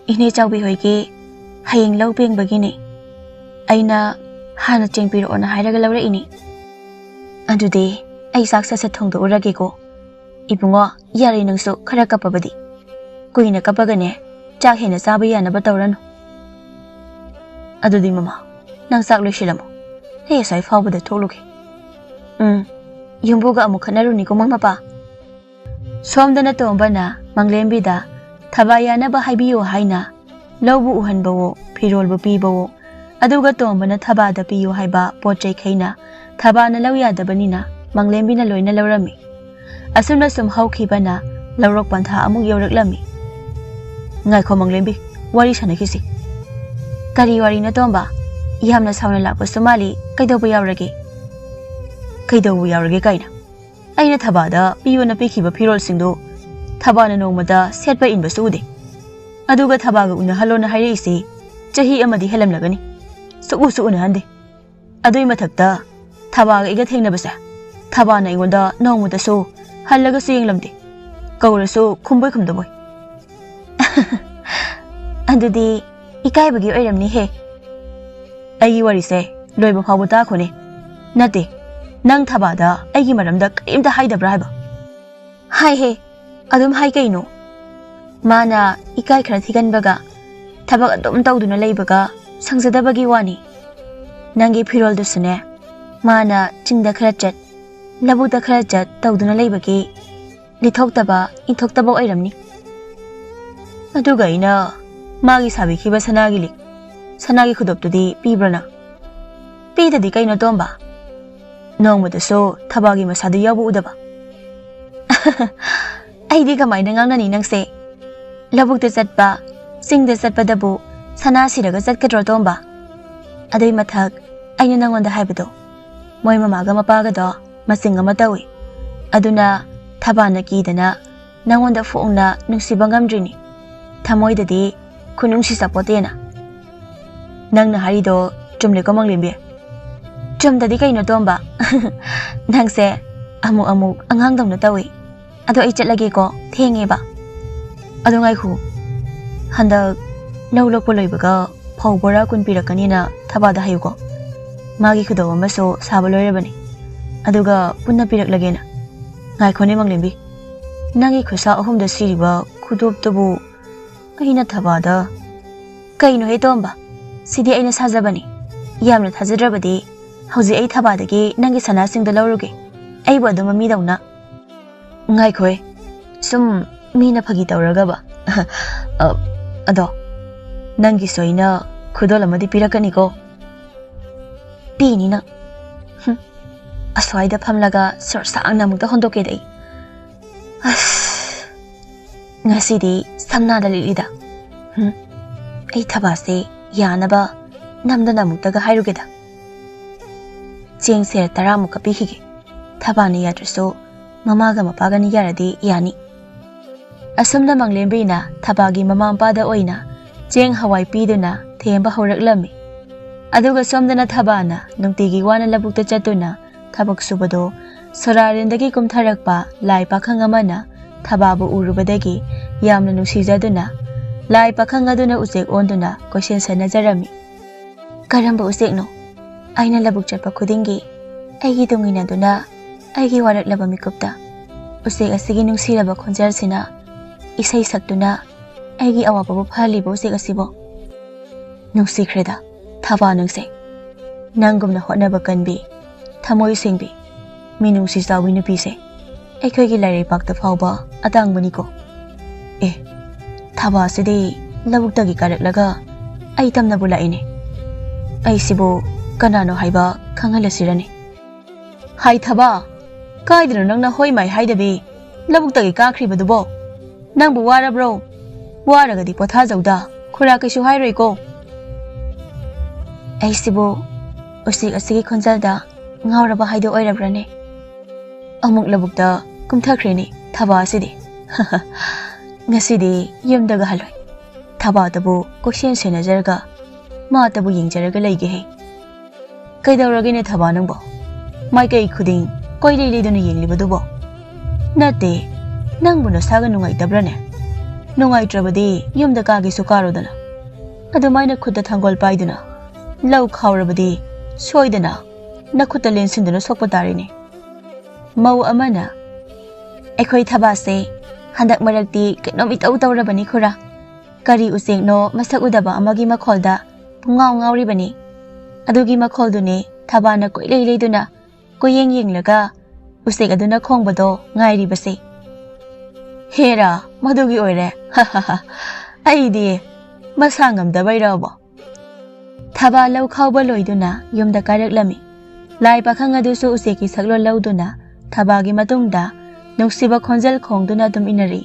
ꯏꯅꯦ ꯆꯥꯎꯕꯤ ꯍꯣꯏꯒꯤ ꯍꯌꯦꯡ ꯂꯧ ꯄꯦꯡꯕꯒꯤꯅꯦ꯫ ꯑꯩꯅ ꯍꯥꯟꯅ ꯆꯦꯡ ꯄꯤꯔꯛꯑꯣꯅ ꯍꯥꯏꯔꯒ ꯂꯧꯔꯛꯏꯅꯤ꯫ ꯑꯗꯨꯗꯤ ꯑꯩ ꯆꯥꯛ ꯁꯠ ꯁꯠ ꯊꯣꯡꯗꯣꯛꯎꯔꯒꯦꯀꯣ꯫ ꯏꯕꯨꯡꯉꯣ, ꯌꯥꯔꯦ ꯅꯪꯁꯨ ꯈꯔ ꯀꯞꯄꯕꯗꯤ꯫ ꯀꯨꯏꯅ ꯀꯞꯄꯒꯅꯦ, ꯆꯥꯛ ꯍꯦꯟꯅ ꯆꯥꯕ ꯌꯥꯅꯕ ꯇꯧꯔꯅꯨ꯫ ꯑꯗꯨꯗꯤ ꯃꯃꯥ, ꯅꯪ ꯆꯥꯛ ꯂꯣꯏꯁꯤꯜꯂꯝꯃꯣ꯫ ꯑꯩ ꯑꯁ꯭ꯋꯥꯏ ꯐꯥꯎꯕꯗ ꯊꯣꯛꯂꯨꯒꯦ꯫ ꯎꯝ, ꯌꯨꯝꯕꯨꯒ ꯑꯃꯨꯛ ꯈꯠꯅꯔꯨꯅꯤꯀꯣ ꯃꯃꯥ ꯃꯄꯥ꯫ ꯁꯣꯝꯗꯅ ꯇꯣꯝꯕꯅ ꯃꯪꯂꯦꯝꯕꯤꯗ ꯊꯕꯥ ꯌꯥꯅꯕ ꯍꯥꯏꯕꯤꯌꯨ ꯍꯥꯏꯅ ꯂꯧꯕꯨ ꯎꯍꯟꯕꯋꯣ, ꯐꯤꯔꯣꯜꯕꯨ ꯄꯤꯕꯋꯣ, ꯑꯗꯨꯒ ꯇꯣꯝꯕꯅ ꯊꯕꯥꯗ ꯄꯤꯌꯨ ꯍꯥꯏꯕ ꯄꯣꯠ ꯆꯩꯈꯩꯅ ꯊꯕꯥꯅ ꯂꯧ ꯌꯥꯗꯕꯅꯤꯅ ꯃꯪꯂꯦꯝꯕꯤꯅ ꯂꯣꯏꯅ ꯂꯧꯔꯝꯃꯤ꯫ ꯑꯁꯨꯝꯅ ꯁꯨꯝ ꯍꯧꯈꯤꯕꯅ ꯂꯧꯔꯣꯛ ꯄꯟꯊꯥ ꯑꯃꯨꯛ ꯌꯧꯔꯛꯂꯝꯃꯤ꯫ ꯉꯥꯏꯈꯣ ꯃꯪꯂꯦꯝꯕꯤ, ꯋꯥꯔꯤ ꯁꯥꯟꯅꯈꯤꯁꯤ꯫ ꯀꯔꯤ ꯋꯥꯔꯤꯅꯣ ꯇꯣꯝꯕ? ꯌꯥꯝꯅ ꯁꯥꯎꯅ ꯂꯥꯛꯄꯁꯨ ꯃꯥꯜꯂꯤ, ꯀꯩꯗꯧꯕ ꯌꯥꯎꯔꯒꯦ? ꯀꯩꯗꯧꯕ ꯌꯥꯎꯔꯒꯦ ꯀꯥꯏꯅ? ꯑꯩꯅ ꯊꯕꯥꯗ ꯄꯤꯌꯣꯅ ꯄꯤꯈꯤꯕ ꯐꯤꯔꯣꯜꯁꯤꯡꯗꯨ ꯊꯕꯥꯅ ꯅꯣꯡꯃꯗ ꯁꯦꯠꯄ ꯏꯟꯕꯁꯨ ꯎꯗꯦ꯫ ꯑꯗꯨꯒ ꯊꯕꯥꯒ ꯎꯅꯍꯜꯂꯣꯅ ꯍꯥꯏꯔꯛꯏꯁꯤ ꯆꯍꯤ ꯑꯃꯗꯤ ꯍꯦꯜꯂꯝꯂꯒꯅꯤ꯫ ꯁꯨꯛꯎꯁꯨ ꯎꯅꯍꯟꯗꯦ꯫ ꯑꯗꯨꯏ ꯃꯊꯛꯇ ꯊꯕꯥꯒ ꯑꯩꯒ ꯊꯦꯡꯅꯕꯁꯦ ꯊꯕꯥꯅ ꯑꯩꯉꯣꯟꯗ ꯅꯣꯡꯃꯇꯁꯨ ꯍꯜꯂꯒꯁꯨ ꯌꯦꯡꯂꯝꯗꯦ꯫ ꯀꯧꯔꯁꯨ ꯈꯨꯝꯕꯣꯏ ꯈꯨꯝꯗꯕꯣꯏ꯫ ꯑꯗꯨꯗꯤ ꯏꯀꯥꯏꯕꯒꯤ ꯑꯣꯏꯔꯝꯅꯤꯍꯦ꯫ ꯑꯩꯒꯤ ꯋꯥꯔꯤꯁꯦ ꯂꯣꯏꯕ ꯐꯥꯎꯕ ꯇꯥꯈꯣꯅꯦ꯫ ꯅꯠꯇꯦ, ꯅꯪ ꯊꯕꯥꯗ ꯑꯩꯒꯤ ꯃꯔꯝꯗ ꯀꯔꯤꯝꯇ ꯍꯥꯏꯗꯕ꯭ꯔꯥ ꯍꯥꯏꯕ? ꯍꯥꯏꯍꯦ, ꯑꯗꯨꯝ ꯍꯥꯏ ꯀꯩꯅꯣ꯫ ꯃꯥꯅ ꯏꯀꯥꯏ ꯈꯔ ꯊꯤꯒꯟꯕꯒ ꯊꯕꯛ ꯑꯗꯨꯝ ꯇꯧꯗꯨꯅ ꯂꯩꯕꯒ ꯁꯪꯖꯗꯕꯒꯤ ꯋꯥꯅꯤ꯫ ꯅꯪꯒꯤ ꯐꯤꯔꯣꯜꯗꯨꯁꯨꯅꯦ, ꯃꯥꯅ ꯆꯤꯡꯗ ꯈꯔ ꯆꯠ, ꯂꯧꯕꯨꯛꯇ ꯈꯔ ꯆꯠ ꯇꯧꯗꯨꯅ ꯂꯩꯕꯒꯤ ꯂꯤꯊꯣꯛꯇꯕ, ꯏꯟꯊꯣꯛꯇꯕ ꯑꯣꯏꯔꯝꯅꯤ꯫ ꯑꯗꯨꯒ ꯑꯩꯅ ꯃꯥꯒꯤ ꯁꯥꯕꯤꯈꯤꯕ ꯁꯅꯥꯒꯤ ꯂꯤꯛ, ꯁꯅꯥꯒꯤ ꯈꯨꯗꯣꯞꯇꯨꯗꯤ ꯄꯤꯕ꯭ꯔꯅ? ꯄꯤꯗꯗꯤ ꯀꯩꯅꯣ ꯇꯣꯝꯕ? ꯅꯣꯡꯃꯗꯁꯨ ꯊꯕꯥꯒꯤ ꯃꯁꯥꯗꯨ ꯌꯥꯎꯕ ꯎꯗꯕ꯫ ꯑꯩꯗꯤ ꯀꯃꯥꯏꯅ ꯉꯥꯡꯅꯅꯤ ꯅꯪꯁꯦ? ꯂꯧꯕꯨꯛꯇ ꯆꯠꯄ, ꯆꯤꯡꯗ ꯆꯠꯄꯗꯕꯨ ꯁꯅꯥ ꯁꯤꯔꯒ ꯆꯠꯀꯗ꯭ꯔꯣ ꯇꯣꯝꯕ? ꯑꯗꯨꯏ ꯃꯊꯛ ꯑꯩꯅ ꯅꯪꯉꯣꯟꯗ ꯍꯥꯏꯕꯗꯣ, ꯃꯣꯏ ꯃꯃꯥꯒ ꯃꯄꯥꯒꯗꯣ ꯃꯆꯤꯡ ꯑꯃ ꯇꯧꯏ꯫ ꯑꯗꯨꯅ ꯊꯕꯥꯅ ꯀꯤꯗꯅ ꯅꯪꯉꯣꯟꯗ ꯐꯣꯡꯅ ꯅꯨꯡꯁꯤꯕ ꯉꯝꯗ꯭ꯔꯤꯅꯤ꯫ ꯊꯃꯣꯏꯗꯗꯤ ꯈꯨꯅꯨꯡꯁꯤ ꯆꯥꯄꯣꯠꯇꯦꯅ꯫ ꯅꯪꯅ ꯍꯥꯏꯔꯤꯗꯣ ꯆꯨꯝꯂꯦꯀꯣ ꯃꯪꯂꯦꯝꯕꯤ? ꯆꯨꯝꯗꯗꯤ ꯀꯩꯅꯣ ꯇꯣꯝꯕ? ꯅꯪꯁꯦ ꯑꯃꯨꯛ ꯑꯃꯨꯛ ꯑꯉꯥꯡꯗꯧꯅ ꯇꯧꯏ꯫ ꯑꯗꯣ ꯑꯩ ꯆꯠꯂꯒꯦꯀꯣ, ꯊꯦꯡꯉꯦꯕ꯫ ꯑꯗꯣ ꯉꯥꯏꯈꯣ, ꯍꯟꯗꯛ ꯂꯧ ꯂꯣꯛꯄ ꯂꯣꯏꯕꯒ ꯐꯧ ꯕꯣꯔꯥ ꯀꯨꯟ ꯄꯤꯔꯛꯀꯅꯤꯅ ꯊꯕꯥꯗ ꯍꯥꯏꯌꯨꯀꯣ꯫ ꯃꯥꯒꯤ ꯈꯨꯗꯣꯞ ꯑꯃꯁꯨ ꯁꯥꯕ ꯂꯣꯏꯔꯕꯅꯤ, ꯑꯗꯨꯒ ꯄꯨꯟꯅ ꯄꯤꯔꯛꯂꯒꯦꯅ꯫ ꯉꯥꯏꯈꯣꯅꯦ ꯃꯪꯂꯦꯝꯕꯤ, ꯅꯪꯒꯤ ꯈꯨꯠꯁꯥ ꯑꯍꯨꯝꯗ ꯁꯤꯔꯤꯕ ꯈꯨꯗꯣꯞꯇꯨꯕꯨ ꯑꯩꯅ ꯊꯕꯥꯗ? ꯀꯩꯅꯣꯍꯦ ꯇꯣꯝꯕ, ꯁꯤꯗꯤ ꯑꯩꯅ ꯁꯥꯖꯕꯅꯤ꯫ ꯌꯥꯝꯅ ꯊꯥꯖꯗ꯭ꯔꯕꯗꯤ ꯍꯧꯖꯤꯛ ꯑꯩ ꯊꯕꯥꯗꯒꯤ ꯅꯪꯒꯤ ꯁꯅꯥꯁꯤꯡꯗꯣ ꯂꯧꯔꯨꯒꯦ, ꯑꯩꯕꯨ ꯑꯗꯨꯝ ꯃꯤꯗꯧꯅ꯫ ꯉꯥꯏꯈꯣꯍꯦ, ꯁꯨꯝ ꯃꯤꯅ ꯐꯥꯒꯤ ꯇꯧꯔꯒꯕ꯫ ꯑ, ꯑꯗꯣ ꯅꯪꯒꯤꯁꯨ ꯑꯩꯅ ꯈꯨꯗꯣꯜ ꯑꯃꯗꯤ ꯄꯤꯔꯛꯀꯅꯤꯀꯣ꯫ ꯄꯤꯅꯤ ꯅꯪ꯫ ꯍꯨꯝ, ꯑꯁ꯭ꯋꯥꯏꯗ ꯐꯝꯂꯒ ꯁꯣꯔ ꯁꯥꯡꯅ ꯑꯃꯨꯛꯇ ꯍꯣꯟꯗꯣꯛꯀꯦꯗ ꯑꯩ꯫ ꯑꯁ, ꯉꯁꯤꯗꯤ ꯁꯝꯅꯥꯗ ꯂꯤꯠꯂꯤꯗ꯫ ꯍꯨꯝ, ꯑꯩ ꯊꯕꯥꯁꯦ ꯌꯥꯅꯕ ꯅꯝꯗꯅ ꯑꯃꯨꯛꯇꯒ ꯍꯥꯏꯔꯨꯒꯦꯗ꯫ ꯆꯦꯡ ꯁꯦꯔ ꯇꯔꯥꯃꯨꯛꯀ ꯄꯤꯈꯤꯒꯦ꯫ ꯊꯕꯥꯅ ꯌꯥꯗ꯭ꯔꯁꯨ ꯃꯃꯥꯒ ꯃꯄꯥꯒꯅ ꯌꯥꯔꯗꯤ ꯌꯥꯅꯤ꯫ ꯑꯁꯨꯝꯅ ꯃꯪꯂꯦꯝꯕꯤꯅ ꯊꯕꯥꯒꯤ ꯃꯃꯥ ꯃꯄꯥꯗ ꯑꯣꯏꯅ ꯆꯦꯡ ꯍꯋꯥꯏ ꯄꯤꯗꯨꯅ ꯊꯦꯝꯕ ꯍꯧꯔꯛꯂꯝꯃꯤ꯫ ꯑꯗꯨꯒ ꯁꯣꯝꯗꯅ ꯊꯕꯥꯅ ꯅꯨꯡꯇꯤꯒꯤ ꯋꯥꯅ ꯂꯧꯕꯨꯛꯇ ꯆꯠꯇꯨꯅ ꯊꯕꯛ ꯁꯨꯕꯗꯣ ꯁꯣꯔꯥꯔꯦꯟꯗꯒꯤ ꯀꯨꯝꯊꯔꯛꯄ ꯂꯥꯏ ꯄꯥꯈꯪ ꯑꯃꯅ ꯊꯕꯥꯕꯨ ꯎꯔꯨꯕꯗꯒꯤ ꯌꯥꯝꯅ ꯅꯨꯡꯁꯤꯖꯗꯨꯅ ꯂꯥꯏ ꯄꯥꯈꯪ ꯑꯗꯨꯅ ꯎꯆꯦꯛ ꯑꯣꯟꯗꯨꯅ ꯀꯣꯏꯁꯦꯟ ꯁꯦꯟꯅꯖꯔꯝꯃꯤ꯫ "ꯀꯔꯝꯕ ꯎꯆꯦꯛꯅꯣ? ꯑꯩꯅ ꯂꯧꯕꯨꯛ ꯆꯠꯄ ꯈꯨꯗꯤꯡꯒꯤ ꯑꯩꯒꯤ ꯇꯨꯡ ꯏꯟꯅꯗꯨꯅ ꯑꯩꯒꯤ ꯋꯥꯔꯛꯂꯕ ꯃꯤꯀꯨꯞꯇ ꯎꯆꯦꯛ ꯑꯁꯤꯒꯤ ꯅꯨꯡꯁꯤꯔꯕ ꯈꯣꯟꯖꯦꯜꯁꯤꯅ ꯏꯁꯩ ꯁꯛꯇꯨꯅ ꯑꯩꯒꯤ ꯑꯋꯥꯕꯕꯨ ꯐꯍꯜꯂꯤꯕ ꯎꯆꯦꯛ ꯑꯁꯤꯕꯣ?" ꯅꯨꯡꯁꯤꯈ꯭ꯔꯦꯗ ꯊꯕꯥ ꯅꯪꯁꯦ꯫ ꯅꯪꯒꯨꯝꯅ ꯍꯣꯠꯅꯕ ꯀꯟꯕꯤ, ꯊꯃꯣꯏ ꯁꯦꯡꯕꯤ, ꯃꯤꯅꯨꯡꯁꯤ ꯆꯥꯎꯕꯤ ꯅꯨꯄꯤꯁꯦ꯫ ꯑꯩꯈꯣꯏꯒꯤ ꯂꯥꯏꯔꯩꯄꯥꯛꯇ ꯐꯥꯎꯕ ꯑꯇꯥꯡꯕꯅꯤꯀꯣ꯫ ꯑꯦ, ꯊꯕꯥꯁꯤꯗꯤ ꯂꯧꯕꯨꯛꯇꯒꯤ ꯀꯥꯔꯛꯂꯒ ꯑꯩ ꯇꯝꯅꯕꯨ ꯂꯥꯛꯏꯅꯦ꯫ ꯑꯩꯁꯤꯕꯨ ꯀꯅꯥꯅꯣ ꯍꯥꯏꯕ ꯈꯪꯍꯜꯂꯁꯤꯔꯅꯦ? ꯍꯥꯏ ꯊꯕꯥ, ꯀꯥꯏꯗꯅꯣ ꯅꯪꯅ ꯍꯣꯏ ꯃꯥꯏ ꯍꯥꯏꯗꯕꯤ ꯂꯧꯕꯨꯛꯇꯒꯤ ꯀꯥꯈ꯭ꯔꯤꯕꯗꯨꯕꯣ? ꯅꯪꯕꯨ ꯋꯥꯔꯕ꯭ꯔꯣ? ꯋꯥꯔꯒꯗꯤ ꯄꯣꯊꯥꯖꯧꯗ, ꯈꯨꯔꯥ ꯀꯩꯁꯨ ꯍꯥꯏꯔꯣꯏꯀꯣ꯫ ꯑꯩꯁꯤꯕꯨ ꯎꯆꯦꯛ ꯑꯁꯤꯒꯤ ꯈꯣꯟꯖꯦꯜꯗ ꯉꯥꯎꯔꯕ ꯍꯥꯏꯗꯣ ꯑꯣꯏꯔꯕ꯭ꯔꯅꯦ? ꯑꯃꯨꯛ ꯂꯧꯕꯨꯛꯇ ꯀꯨꯝꯊꯈ꯭ꯔꯦꯅꯦ ꯊꯕꯥ ꯑꯁꯤꯗꯤ꯫ ꯉꯁꯤꯗꯤ ꯌꯨꯝꯗꯒ ꯍꯜꯂꯣꯏ꯫ ꯊꯕꯥꯇꯕꯨ ꯀꯣꯏꯁꯦꯟ ꯁꯦꯟꯅꯖꯔꯒ ꯃꯥꯇꯕꯨ ꯌꯦꯡꯖꯔꯒ ꯂꯩꯒꯦꯍꯦ꯫ ꯀꯩꯗꯧꯔꯒꯦꯅꯦ ꯊꯕꯥ ꯅꯪꯕꯣ? ꯃꯥꯏꯀꯩ ꯈꯨꯗꯤꯡ ꯀꯣꯏꯂꯩ ꯂꯩꯗꯨꯅ ꯌꯦꯡꯂꯤꯕꯗꯨꯕꯣ? ꯅꯠꯇꯦ, ꯅꯪꯕꯨ ꯅꯁꯥꯒ ꯅꯨꯡꯉꯥꯏꯇꯕ꯭ꯔꯅꯦ? ꯅꯨꯡꯉꯥꯏꯇ꯭ꯔꯕꯗꯤ ꯌꯨꯝꯗ ꯀꯥꯒꯦꯁꯨ ꯀꯥꯔꯣꯗꯅ꯫ ꯑꯗꯨꯃꯥꯏꯅ ꯈꯨꯠꯇ ꯊꯥꯡꯒꯣꯜ ꯄꯥꯏꯗꯨꯅ ꯂꯧ ꯈꯥꯎꯔꯕꯗꯤ ꯁꯣꯏꯗꯅ ꯅꯈꯨꯠꯇ ꯂꯦꯟꯁꯤꯟꯗꯨꯅ ꯁꯣꯛꯄ ꯇꯥꯔꯦꯅꯦ꯫ ꯃꯧ ꯑꯃꯅ, ꯑꯩꯈꯣꯏ ꯊꯕꯥꯁꯦ ꯍꯟꯗꯛ ꯃꯔꯛꯇꯤ ꯀꯩꯅꯣꯝ ꯏꯇꯧ ꯇꯧꯔꯕꯅꯤ ꯈꯨꯔꯥ꯫ ꯀꯔꯤ ꯎꯆꯦꯛꯅꯣ ꯃꯁꯛ ꯎꯗꯕ ꯑꯃꯒꯤ ꯃꯈꯣꯜꯗ ꯄꯨꯡꯉꯥꯎ ꯉꯥꯎꯔꯤꯕꯅꯤ꯫ ꯑꯗꯨꯒꯤ ꯃꯈꯣꯜꯗꯨꯅꯤ ꯊꯕꯥꯅ ꯀꯣꯏꯂꯩ ꯂꯩꯗꯨꯅ ꯀꯣꯏꯌꯦꯡ ꯌꯦꯡꯂꯒ ꯎꯆꯦꯛ ꯑꯗꯨꯅ ꯈꯣꯡꯕꯗꯣ ꯉꯥꯏꯔꯤꯕꯁꯦ꯫ ꯍꯦꯔꯥ, ꯃꯗꯨꯒꯤ ꯑꯣꯏꯔꯦ꯫ ꯑꯩꯗꯤ ꯃꯁꯥ ꯉꯝꯗꯕꯩꯔꯕꯣ? ꯊꯕꯥ ꯂꯧ ꯈꯥꯎꯕ ꯂꯣꯏꯗꯨꯅ ꯌꯨꯝꯗ ꯀꯥꯔꯛꯂꯝꯃꯤ꯫ ꯂꯥꯏ ꯄꯥꯈꯪ ꯑꯗꯨꯁꯨ ꯎꯆꯦꯛꯀꯤ ꯁꯛꯂꯣꯟ ꯂꯧꯗꯨꯅ ꯊꯕꯥꯒꯤ ꯃꯇꯨꯡꯗ ꯅꯨꯡꯁꯤꯕ ꯈꯣꯟꯖꯦꯜ ꯈꯣꯡꯗꯨꯅ ꯑꯗꯨꯝ ꯏꯟꯅꯔꯤ꯫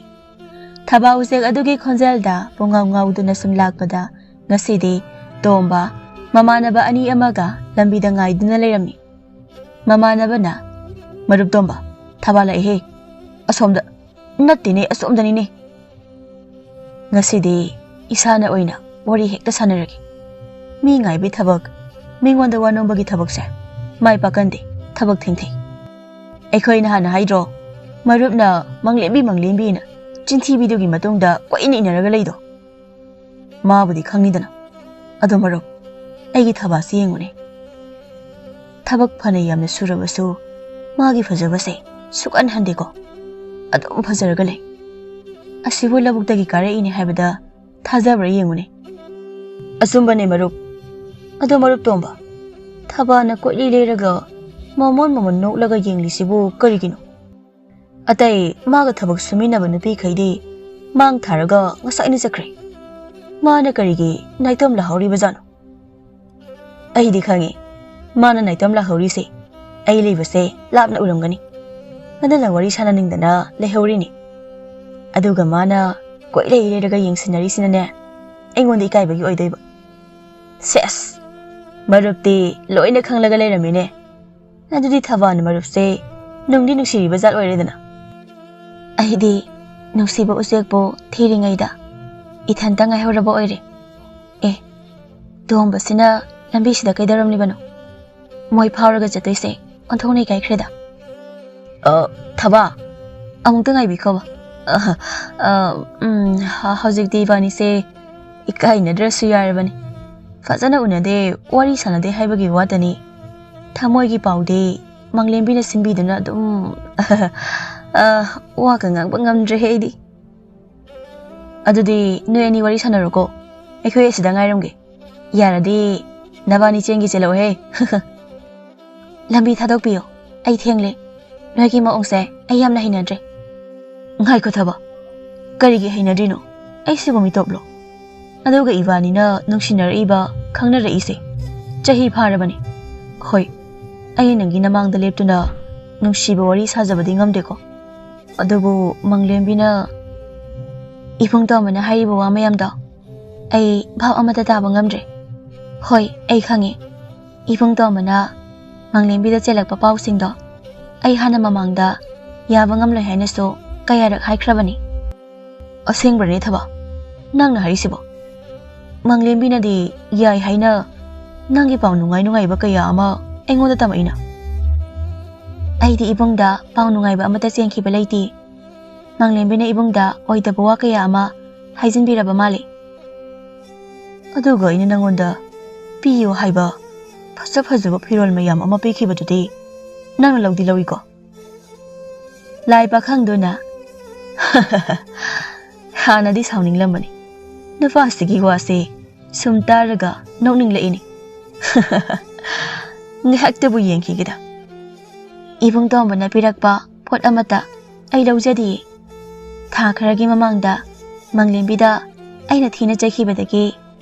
ꯊꯕꯥ ꯎꯆꯦꯛ ꯑꯗꯨꯒꯤ ꯈꯣꯟꯖꯦꯜꯗ ꯄꯨꯡꯉꯥꯎ ꯉꯥꯎꯗꯨꯅ ꯁꯨꯝ ꯂꯥꯛꯄꯗ ꯉꯁꯤꯗꯤ ꯇꯣꯝꯕ ꯃꯃꯥꯟꯅꯕ ꯑꯅꯤ ꯑꯃꯒ ꯂꯝꯕꯤꯗ ꯉꯥꯏꯗꯨꯅ ꯂꯩꯔꯝꯃꯤ꯫ ꯃꯃꯥꯟꯅꯕꯅ, "ꯃꯔꯨꯞ ꯇꯣꯝꯕ, ꯊꯕꯥ ꯂꯥꯛꯏꯍꯦ꯫ ꯑꯁꯣꯝꯗ, ꯅꯠꯇꯦꯅꯦ, ꯑꯁꯣꯝꯗꯅꯤꯅꯦ꯫ ꯉꯁꯤꯗꯤ ꯏꯁꯥꯅ ꯑꯣꯏꯅ ꯋꯥꯔꯤ ꯍꯦꯛꯇ ꯁꯥꯟꯅꯔꯒꯦ꯫ ꯃꯤ ꯉꯥꯏꯕꯒꯤ ꯊꯕꯛ, ꯃꯤꯉꯣꯟꯗ ꯋꯥ ꯅꯣꯝꯕꯒꯤ ꯊꯕꯛꯁꯦ ꯃꯥꯏ ꯄꯥꯛꯀꯟꯗꯦ, ꯊꯕꯛ ꯊꯦꯡꯊꯩ꯫ ꯑꯩꯈꯣꯏ ꯅꯍꯥꯟꯅ ꯍꯥꯏꯗ꯭ꯔꯣ, ꯃꯔꯨꯞꯅ ꯃꯪꯂꯦꯝꯕꯤ ꯃꯪꯂꯦꯝꯕꯤꯅ ꯆꯤꯟꯊꯤꯕꯤꯗꯨꯒꯤ ꯃꯇꯨꯡꯗ ꯀꯣꯏꯏꯟ ꯏꯟꯅꯔꯒ ꯂꯩꯗꯣ? ꯃꯥꯕꯨꯗꯤ ꯈꯪꯉꯤꯗꯅ꯫ ꯑꯗꯣ ꯃꯔꯨꯞ, ꯑꯩꯒꯤ ꯊꯕꯥꯁꯤ ꯌꯦꯡꯉꯨꯅꯦ꯫ ꯊꯕꯛ ꯐꯅ ꯌꯥꯝꯅ ꯁꯨꯔꯕꯁꯨ ꯃꯥꯒꯤ ꯐꯖꯕꯁꯦ ꯁꯨꯛꯍꯟ ꯍꯟꯗꯦꯀꯣ꯫ ꯑꯗꯨꯝ ꯐꯖꯔꯒ ꯂꯩ꯫ ꯑꯁꯤꯕꯨ ꯂꯧꯕꯨꯛꯇꯒꯤ ꯀꯥꯔꯛꯏꯅꯦ ꯍꯥꯏꯕꯗ ꯊꯥꯖꯕ꯭ꯔꯥ ꯌꯦꯡꯉꯨꯅꯦ꯫" "ꯑꯆꯨꯝꯕꯅꯦ ꯃꯔꯨꯞ꯫ ꯑꯗꯣ ꯃꯔꯨꯞ ꯇꯣꯝꯕ, ꯊꯕꯥꯅ ꯀꯣꯏꯂꯩ ꯂꯩꯔꯒ ꯃꯃꯣꯟ ꯃꯃꯣꯟ ꯅꯣꯛꯂꯒ ꯌꯦꯡꯂꯤꯁꯤꯕꯨ ꯀꯔꯤꯒꯤꯅꯣ?" ꯑꯇꯩ ꯃꯥꯒ ꯊꯕꯛ ꯁꯨꯃꯤꯟꯅꯕ ꯅꯨꯄꯤꯈꯩꯗꯤ ꯃꯥꯡ ꯊꯥꯔꯒ ꯉꯁꯥꯏꯅ ꯆꯠꯈ꯭ꯔꯦ꯫ ꯃꯥꯅ ꯀꯔꯤꯒꯤ ꯅꯥꯏꯇꯣꯝ ꯂꯥꯍꯧꯔꯤꯕꯖꯥꯠꯅꯣ? ꯑꯩꯗꯤ ꯈꯪꯉꯤ, ꯃꯥꯅ ꯅꯥꯏꯇꯣꯝ ꯂꯥꯍꯧꯔꯤꯁꯦ ꯑꯩ ꯂꯩꯕꯁꯦ ꯂꯥꯞꯅ ꯎꯔꯝꯒꯅꯤ꯫ ꯑꯗꯨꯅ ꯋꯥꯔꯤ ꯁꯥꯟꯅꯅꯤꯡꯗꯅ ꯂꯩꯍꯧꯔꯤꯅꯤ꯫ ꯑꯗꯨꯒ ꯃꯥꯅ ꯀꯣꯏꯂꯩ ꯂꯩꯔꯒ ꯌꯦꯡꯁꯤꯟꯅꯔꯤꯁꯤꯅꯅꯦ, ꯑꯩꯉꯣꯟꯗ ꯏꯀꯥꯏꯕꯒꯤ ꯑꯣꯏꯗꯣꯏꯕ꯫ ꯁꯦꯁ! ꯃꯔꯨꯞꯇꯤ ꯂꯣꯏꯅ ꯈꯪꯂꯒ ꯂꯩꯔꯝꯃꯤꯅꯦ꯫ ꯑꯗꯨꯗꯤ ꯊꯕꯥꯅ ꯃꯔꯨꯞꯁꯦ ꯅꯨꯡꯗꯤ ꯅꯨꯡꯁꯤꯔꯤꯕ ꯖꯥꯠ ꯑꯣꯏꯔꯦꯗꯅ꯫ ꯑꯩꯗꯤ ꯅꯨꯡꯁꯤꯕ ꯎꯆꯦꯛꯄꯨ ꯊꯤꯔꯤꯉꯩꯗ ꯏꯊꯟꯇ ꯉꯥꯏꯍꯧꯔꯕ ꯑꯣꯏꯔꯦ꯫ ꯑꯦ, ꯇꯣꯝꯕꯁꯤꯅ ꯂꯝꯕꯤꯁꯤꯗ ꯀꯩꯗꯧꯔꯝꯂꯤꯕꯅꯣ? ꯃꯣꯏ ꯐꯥꯎꯔꯒ ꯆꯠꯇꯣꯏꯁꯦ ꯑꯣꯟꯊꯣꯛꯅ ꯏꯀꯥꯏꯈ꯭ꯔꯦꯗ꯫ ꯑ, ꯊꯕꯥ, ꯑꯃꯨꯛꯇ ꯉꯥꯏꯕꯤꯈꯣꯕ꯫ ꯑ, ꯑ, ꯎꯝ, ꯍ-, ꯍꯧꯖꯤꯛꯇꯤ ꯏꯕꯥꯅꯤꯁꯦ ꯏꯀꯥꯏꯅꯗ꯭ꯔꯁꯨ ꯌꯥꯔꯕꯅꯤ꯫ ꯐꯖꯅ ꯎꯅꯗꯦ, ꯋꯥꯔꯤ ꯁꯥꯟꯅꯗꯦ ꯍꯥꯏꯕꯒꯤ ꯋꯥꯇꯅꯤ꯫ ꯊꯃꯣꯏꯒꯤ ꯄꯥꯎꯗꯤ ꯃꯪꯂꯦꯝꯕꯤꯅ ꯁꯤꯟꯕꯤꯗꯨꯅ ꯑꯗꯨꯝ, ꯑ, ꯋꯥꯒ ꯉꯥꯡꯕ ꯉꯝꯗ꯭ꯔꯦ ꯑꯩꯗꯤ꯫ ꯑꯗꯨꯗꯤ ꯅꯣꯏ ꯑꯅꯤ ꯋꯥꯔꯤ ꯁꯥꯟꯅꯔꯣꯀꯣ, ꯑꯩꯈꯣꯏ ꯑꯁꯤꯗ ꯉꯥꯏꯔꯝꯒꯦ꯫ ꯌꯥꯔꯗꯤ ꯅꯕꯥꯅꯤ ꯆꯦꯟꯒꯤ ꯆꯦꯜꯂꯛꯎꯍꯦ꯫ ꯂꯝꯕꯤ ꯊꯥꯗꯣꯛꯄꯤꯌꯣ, ꯑꯩ ꯊꯦꯡꯂꯦ꯫ ꯅꯣꯏꯒꯤ ꯃꯑꯣꯡꯁꯦ ꯑꯩ ꯌꯥꯝꯅ ꯍꯩꯅꯗ꯭ꯔꯦ꯫ ꯉꯥꯏꯈꯣ ꯊꯕ, ꯀꯔꯤꯒꯤ ꯍꯩꯅꯗ꯭ꯔꯤꯅꯣ? ꯑꯩ ꯁꯤꯕꯨ ꯃꯤꯇꯣꯞꯂꯣ? ꯑꯗꯨꯒ ꯏꯕꯥꯅꯤꯅ ꯅꯨꯡꯁꯤꯅꯔꯛꯏꯕ, ꯈꯪꯅꯔꯛꯏꯁꯦ ꯆꯍꯤ ꯐꯥꯔꯕꯅꯤ꯫ ꯍꯣꯏ, ꯑꯩ ꯅꯪꯒꯤ ꯅꯃꯥꯡꯗ ꯂꯦꯞꯇꯨꯅ ꯅꯨꯡꯁꯤꯕ ꯋꯥꯔꯤ ꯁꯥꯖꯕꯗꯤ ꯉꯝꯗꯦꯀꯣ꯫ ꯑꯗꯨꯕꯨ ꯃꯪꯂꯦꯝꯕꯤꯅ, ꯏꯕꯨꯡ ꯇꯣꯝꯕꯅ ꯍꯥꯏꯔꯤꯕ ꯋꯥ ꯃꯌꯥꯝꯗꯣ ꯑꯩ ꯚꯥꯞ ꯑꯃꯠꯇ ꯇꯥꯕ ꯉꯝꯗ꯭ꯔꯦ꯫ ꯍꯣꯏ, ꯑꯩ ꯈꯪꯉꯤ꯫ ꯏꯕꯨꯡ ꯇꯣꯝꯕꯅ ꯃꯪꯂꯦꯝꯕꯤꯗ ꯆꯦꯜꯂꯛꯄ ꯄꯥꯎꯁꯤꯡꯗꯣ ꯑꯩ ꯍꯥꯟꯅ ꯃꯃꯥꯡꯗ ꯌꯥꯕ ꯉꯝꯂꯣꯏ ꯍꯥꯏꯅꯁꯨ ꯀꯌꯥꯔꯛ ꯍꯥꯏꯈ꯭ꯔꯕꯅꯤ꯫ ꯑꯁꯦꯡꯕ꯭ꯔꯅꯦ ꯊꯕ, ꯅꯪꯅ ꯍꯥꯏꯔꯤꯁꯤꯕꯣ? ꯃꯪꯂꯦꯝꯕꯤꯅꯗꯤ ꯌꯥꯏ ꯍꯥꯏꯅ ꯅꯪꯒꯤ ꯄꯥꯎ ꯅꯨꯡꯉꯥꯏ ꯅꯨꯡꯉꯥꯏꯕ ꯀꯌꯥ ꯑꯃ ꯑꯩꯉꯣꯟꯗ ꯇꯝꯃꯛꯏꯅ꯫ ꯑꯩꯗꯤ ꯏꯕꯨꯡꯗ ꯄꯥꯎ ꯅꯨꯡꯉꯥꯏꯕ ꯑꯃꯠꯇ ꯆꯦꯟꯈꯤꯕ ꯂꯩꯇꯦ꯫ ꯃꯪꯂꯦꯝꯕꯤꯅ ꯏꯕꯨꯡꯗ ꯑꯣꯏꯗꯕ ꯋꯥ ꯀꯌꯥ ꯑꯃ ꯍꯥꯏꯖꯤꯟꯕꯤꯔꯕ ꯃꯥꯜꯂꯤ꯫ ꯑꯗꯨꯒ ꯑꯩꯅ ꯅꯪꯉꯣꯟꯗ ꯄꯤꯌꯨ ꯍꯥꯏꯕ ꯐꯖ ꯐꯖꯕ ꯐꯤꯔꯣꯜ ꯃꯌꯥꯝ ꯑꯃ ꯄꯤꯈꯤꯕꯗꯨꯗꯤ ꯅꯪꯅ ꯂꯧꯗꯤ ꯂꯧꯏꯀꯣ? ꯂꯥꯏ ꯄꯥꯈꯪꯗꯨꯅ ꯍꯥꯟꯅꯗꯤ ꯁꯥꯎꯅꯤꯡꯂꯝꯕꯅꯤ, ꯅꯨꯄꯥꯁꯤꯒꯤ ꯋꯥꯁꯦ ꯁꯨꯝ ꯇꯥꯔꯒ ꯅꯣꯛꯅꯤꯡꯂꯛꯏꯅꯤ꯫ ꯉꯥꯏꯍꯥꯛꯇꯕꯨ ꯌꯦꯡꯈꯤꯒꯦꯗ꯫ ꯏꯕꯨꯡ ꯇꯣꯝꯕꯅ ꯄꯤꯔꯛꯄ ꯄꯣꯠ ꯑꯃꯠꯇ ꯑꯩ ꯂꯧꯖꯗꯤꯌꯦ꯫ ꯊꯥ ꯈꯔꯒꯤ ꯃꯃꯥꯡꯗ ꯃꯪꯂꯦꯝꯕꯤꯗ ꯑꯩꯅ ꯊꯤꯅ ꯆꯩꯈꯤꯕꯗꯒꯤ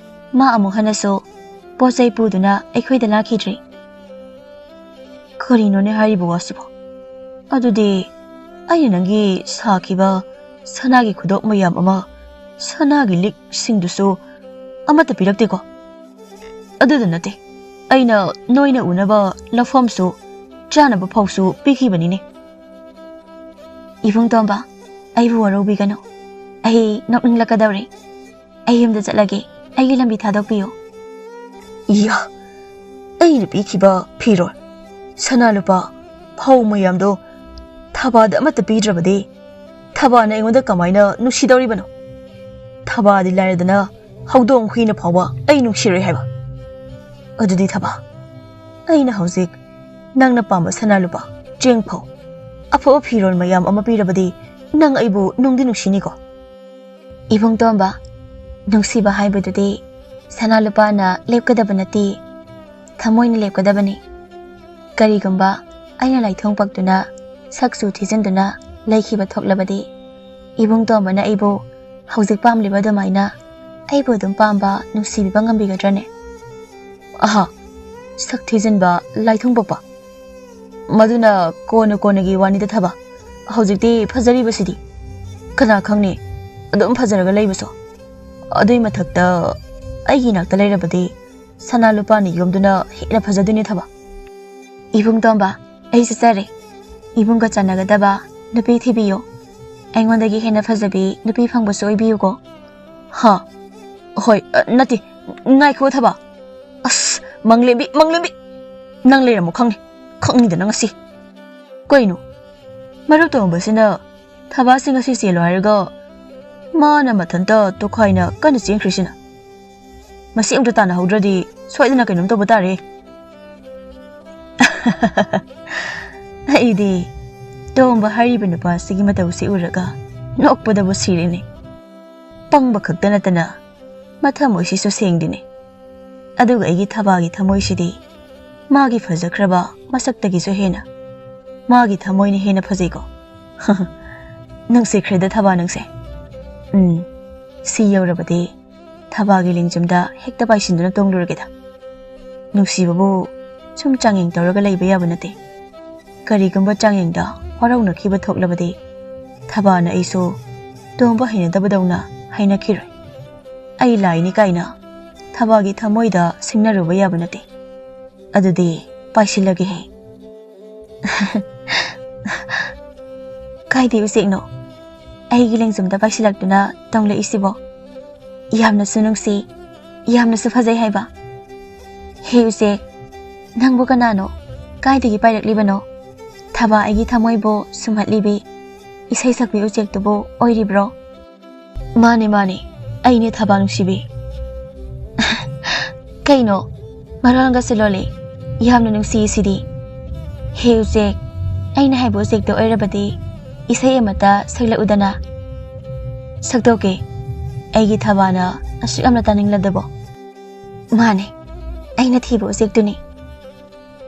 ꯃꯥ ꯑꯃꯨꯛ ꯍꯟꯅꯁꯨ ꯄꯣꯠ ꯆꯩ ꯄꯨꯗꯨꯅ ꯑꯩꯈꯣꯏꯗ ꯂꯥꯛꯈꯤꯗ꯭ꯔꯤ꯫ ꯀꯔꯤꯅꯣꯅꯦ ꯍꯥꯏꯔꯤꯕ ꯋꯥꯁꯤꯕꯣ? ꯑꯗꯨꯗꯤ ꯑꯩꯅ ꯅꯪꯒꯤ ꯁꯥꯈꯤꯕ ꯁꯅꯥꯒꯤ ꯈꯨꯗꯣꯞ ꯃꯌꯥꯝ ꯑꯃ, ꯁꯅꯥꯒꯤ ꯂꯤꯛꯁꯤꯡꯗꯨꯁꯨ ꯑꯃꯠꯇ ꯄꯤꯔꯛꯇꯦꯀꯣ? ꯑꯗꯨꯗ ꯅꯠꯇꯦ, ꯑꯩꯅ ꯅꯣꯏꯅ ꯎꯅꯕ ꯂꯧꯐꯝꯁꯨ, ꯆꯥꯅꯕ ꯐꯥꯎꯁꯨ ꯄꯤꯈꯤꯕꯅꯤꯅꯦ꯫ ꯏꯕꯨꯡ ꯇꯣꯝꯕ, ꯑꯩꯕꯨ ꯋꯥꯔꯧꯕꯤꯒꯅꯨ꯫ ꯑꯩ ꯅꯣꯛꯅꯤꯡꯂꯛꯀꯗꯧꯔꯦ꯫ ꯑꯩ ꯌꯨꯝꯗ ꯆꯠꯂꯒꯦ꯫ ꯑꯩꯒꯤ ꯂꯝꯕꯤ ꯊꯥꯗꯣꯛꯄꯤꯌꯨ꯫ ꯏꯌꯥ, ꯑꯩꯅ ꯄꯤꯈꯤꯕ ꯐꯤꯔꯣꯜ, ꯁꯅꯥ ꯂꯨꯄꯥ, ꯐꯧ ꯃꯌꯥꯝꯗꯣ ꯊꯕꯥꯗ ꯑꯃꯠꯇ ꯄꯤꯗ꯭ꯔꯕꯗꯤ ꯊꯕꯥꯅ ꯑꯩꯉꯣꯟꯗ ꯀꯃꯥꯏꯅ ꯅꯨꯡꯁꯤꯗꯧꯔꯤꯕꯅꯣ? ꯊꯕꯥꯗꯤ ꯂꯥꯏꯔꯗꯅ ꯍꯧꯗꯣꯡ ꯍꯨꯏꯅ ꯐꯥꯎꯕ ꯑꯩ ꯅꯨꯡꯁꯤꯔꯣꯏ ꯍꯥꯏꯕ꯫ ꯑꯗꯨꯗꯤ ꯊꯕꯥ, ꯑꯩꯅ ꯍꯧꯖꯤꯛ ꯅꯪꯅ ꯄꯥꯝꯕ ꯁꯅꯥ ꯂꯨꯄꯥ, ꯆꯦꯡ ꯐꯧ, ꯑꯐꯕ ꯐꯤꯔꯣꯜ ꯃꯌꯥꯝ ꯑꯃ ꯄꯤꯔꯕꯗꯤ ꯅꯪ ꯑꯩꯕꯨ ꯅꯨꯡꯗꯤ ꯅꯨꯡꯁꯤꯅꯤꯀꯣ? ꯏꯕꯨꯡ ꯇꯣꯝꯕ, ꯅꯨꯡꯁꯤꯕ ꯍꯥꯏꯕꯗꯨꯗꯤ ꯁꯅꯥ ꯂꯨꯄꯥꯅ ꯂꯦꯞꯀꯗꯕ ꯅꯠꯇꯦ, ꯊꯃꯣꯏꯅ ꯂꯦꯞꯀꯗꯕꯅꯤ꯫ ꯀꯔꯤꯒꯨꯝꯕ ꯑꯩꯅ ꯂꯥꯏꯊꯣꯡ ꯄꯛꯇꯨꯅ ꯁꯛꯁꯨ ꯊꯤꯖꯤꯟꯗꯨꯅ ꯂꯩꯈꯤꯕ ꯊꯣꯛꯂꯕꯗꯤ, ꯏꯕꯨꯡ ꯇꯣꯝꯕꯅ ꯑꯩꯕꯨ ꯍꯧꯖꯤꯛ ꯄꯥꯝꯂꯤꯕ ꯑꯗꯨꯃꯥꯏꯅ ꯑꯩꯕꯨ ꯑꯗꯨꯝ ꯄꯥꯝꯕ, ꯅꯨꯡꯁꯤꯕꯤꯕ ꯉꯝꯕꯤꯒꯗ꯭ꯔꯅꯦ? ꯑꯍꯥ, ꯁꯛ ꯊꯤꯖꯤꯟꯕ, ꯂꯥꯏꯊꯣꯡ ꯄꯛꯄ, ꯃꯗꯨꯅ ꯀꯣꯟꯅ ꯀꯣꯟꯅꯒꯤ ꯋꯥꯅꯤꯗ ꯊꯕ꯫ ꯍꯧꯖꯤꯛꯇꯤ ꯐꯖꯔꯤꯕꯁꯤꯗꯤ꯫ ꯀꯅꯥ ꯈꯪꯅꯤ, ꯑꯗꯨꯝ ꯐꯖꯔꯒ ꯂꯩꯕꯁꯨ꯫ ꯑꯗꯨꯏ ꯃꯊꯛꯇ ꯑꯩꯒꯤ ꯏꯅꯥꯛꯇ ꯂꯩꯔꯕꯗꯤ ꯁꯅꯥ ꯂꯨꯄꯥꯅ ꯌꯣꯝꯗꯨꯅ ꯍꯦꯟꯅ ꯐꯖꯗꯣꯏꯅꯦ ꯊꯕ꯫ ꯏꯕꯨꯡ ꯇꯣꯝꯕ, ꯑꯩ ꯆꯠꯆꯔꯦ꯫ ꯏꯕꯨꯡꯒ ꯆꯥꯟꯅꯒꯗꯕ ꯅꯨꯄꯤ ꯊꯤꯕꯤꯌꯨ꯫ ꯑꯩꯉꯣꯟꯗꯒꯤ ꯍꯦꯟꯅ ꯐꯖꯕꯤ ꯅꯨꯄꯤ ꯐꯪꯕꯁꯨ ꯑꯣꯏꯕꯤꯌꯨꯀꯣ꯫ ꯍꯥ? ꯍꯣꯏ, ꯑ, ꯅꯠꯇꯦ, ꯉꯥꯏꯈꯣ ꯊꯕ꯫ ꯑꯁ, ꯃꯪꯂꯦꯝꯕꯤ, ꯃꯪꯂꯦꯝꯕꯤ! ꯅꯪ ꯂꯩꯔꯝꯃꯣ ꯈꯪꯅꯤ, ꯈꯪꯅꯤꯗꯅ ꯉꯁꯤ꯫ ꯀꯩꯅꯣ? ꯃꯔꯨꯞ ꯇꯣꯝꯕꯁꯤꯅ ꯊꯕꯥꯁꯤ ꯉꯁꯤ ꯆꯦꯜꯂꯣ ꯍꯥꯏꯔꯒ ꯃꯥꯅ ꯃꯊꯟꯇ ꯇꯣꯈꯥꯏꯅ ꯀꯟꯅ ꯆꯦꯟꯈ꯭ꯔꯤꯁꯤꯅ? ꯃꯁꯤ ꯑꯝꯇ ꯇꯥꯟꯅꯍꯧꯗ꯭ꯔꯗꯤ ꯁꯣꯏꯗꯅ ꯀꯩꯅꯣꯝ ꯇꯧꯕ ꯇꯥꯔꯦ꯫ ꯑꯩꯗꯤ ꯇꯣꯝꯕ ꯍꯥꯏꯔꯤꯕ ꯅꯨꯄꯥꯁꯤꯒꯤ ꯃꯇꯧꯁꯤ ꯎꯔꯒ ꯅꯣꯛꯄꯗꯕꯨ ꯁꯤꯔꯦꯅꯦ꯫ ꯄꯪꯕ ꯈꯛꯇ ꯅꯠꯇꯅ ꯃꯊꯃꯣꯏꯁꯤꯁꯨ ꯁꯦꯡꯗꯦꯅꯦ꯫ ꯑꯗꯨꯒ ꯑꯩꯒꯤ ꯊꯕꯥꯒꯤ ꯊꯃꯣꯏꯁꯤꯗꯤ ꯃꯥꯒꯤ ꯐꯖꯈ꯭ꯔꯕ ꯃꯁꯛꯇꯒꯤꯁꯨ ꯍꯦꯟꯅ ꯃꯥꯒꯤ ꯊꯃꯣꯏꯅ ꯍꯦꯟꯅ ꯐꯖꯩꯀꯣ꯫ ꯅꯨꯡꯁꯤꯈ꯭ꯔꯦꯗ ꯊꯕꯥ ꯅꯪꯁꯦ꯫ ꯎꯝ, ꯁꯤ ꯌꯧꯔꯕꯗꯤ ꯊꯕꯥꯒꯤ ꯂꯦꯡꯖꯨꯝꯗ ꯍꯦꯛꯇ ꯄꯥꯏꯁꯤꯟꯗꯨꯅ ꯇꯣꯡꯂꯨꯔꯒꯦꯗ꯫ ꯅꯨꯡꯁꯤꯕꯕꯨ ꯁꯨꯝ ꯆꯥꯡꯌꯦꯡ ꯇꯧꯔꯒ ꯂꯩꯕ ꯌꯥꯕ ꯅꯠꯇꯦ꯫ ꯀꯔꯤꯒꯨꯝꯕ ꯆꯥꯡꯌꯦꯡꯗ ꯋꯥꯔꯧꯅꯈꯤꯕ ꯊꯣꯛꯂꯕꯗꯤ ꯊꯕꯥꯅ ꯑꯩꯁꯨ ꯇꯣꯡꯕ ꯍꯩꯅꯗꯕꯗꯧꯅ ꯍꯥꯏꯅꯈꯤꯔꯣꯏ꯫ ꯑꯩ ꯂꯥꯏꯅꯤ ꯀꯥꯏꯅ ꯊꯕꯥꯒꯤ ꯊꯃꯣꯏꯗ ꯁꯤꯡꯅꯔꯨꯕ ꯌꯥꯕ ꯅꯠꯇꯦ꯫ ꯑꯗꯨꯗꯤ ꯄꯥꯏꯁꯤꯜꯂꯒꯦꯍꯦ꯫ ꯀꯥꯏꯗꯦ ꯎꯆꯦꯛꯅꯣ, ꯑꯩꯒꯤ ꯂꯦꯡꯖꯨꯝꯗ ꯄꯥꯏꯁꯤꯜꯂꯛꯇꯨꯅ ꯇꯣꯡꯂꯛꯏꯁꯤꯕꯣ? ꯌꯥꯝꯅꯁꯨ ꯅꯨꯡꯁꯤ, ꯌꯥꯝꯅꯁꯨ ꯐꯖꯩ ꯍꯥꯏꯕ꯫ ꯍꯦ ꯎꯆꯦꯛ, ꯅꯪꯕꯨ ꯀꯅꯥꯅꯣ? ꯀꯥꯏꯗꯒꯤ ꯄꯥꯏꯔꯛꯂꯤꯕꯅꯣ? ꯊꯕꯥ ꯑꯩꯒꯤ ꯊꯃꯣꯏꯕꯨ ꯁꯨꯝꯍꯠꯂꯤꯕꯤ ꯏꯁꯩ ꯁꯛꯄꯤ ꯎꯆꯦꯛꯇꯨꯕꯨ ꯑꯣꯏꯔꯤꯕ꯭ꯔꯣ? ꯃꯥꯅꯦ, ꯃꯥꯅꯦ, ꯑꯩꯅꯦ ꯊꯕꯥ ꯅꯨꯡꯁꯤꯕꯤ꯫ ꯀꯩꯅꯣ, ꯃꯔꯣꯜꯒꯁꯨ ꯂꯣꯜꯂꯤ, ꯌꯥꯝꯅ ꯅꯨꯡꯁꯤꯌꯦ ꯁꯤꯗꯤ꯫ ꯍꯦ ꯎꯆꯦꯛ, ꯑꯩꯅ ꯍꯥꯏꯕ ꯎꯆꯦꯛꯇꯣ ꯑꯣꯏꯔꯕꯗꯤ ꯏꯁꯩ ꯑꯃꯇ ꯁꯛꯂꯛꯎꯗꯅ꯫ ꯁꯛꯇꯣꯛꯀꯦ, ꯑꯩꯒꯤ ꯊꯕꯥꯅ ꯑꯁꯨꯛ ꯌꯥꯝꯅ ꯇꯥꯅꯤꯡꯂꯗꯕꯣ꯫ ꯃꯥꯅꯦ, ꯑꯩꯅ ꯊꯤꯕ ꯎꯆꯦꯛꯇꯨꯅꯤ꯫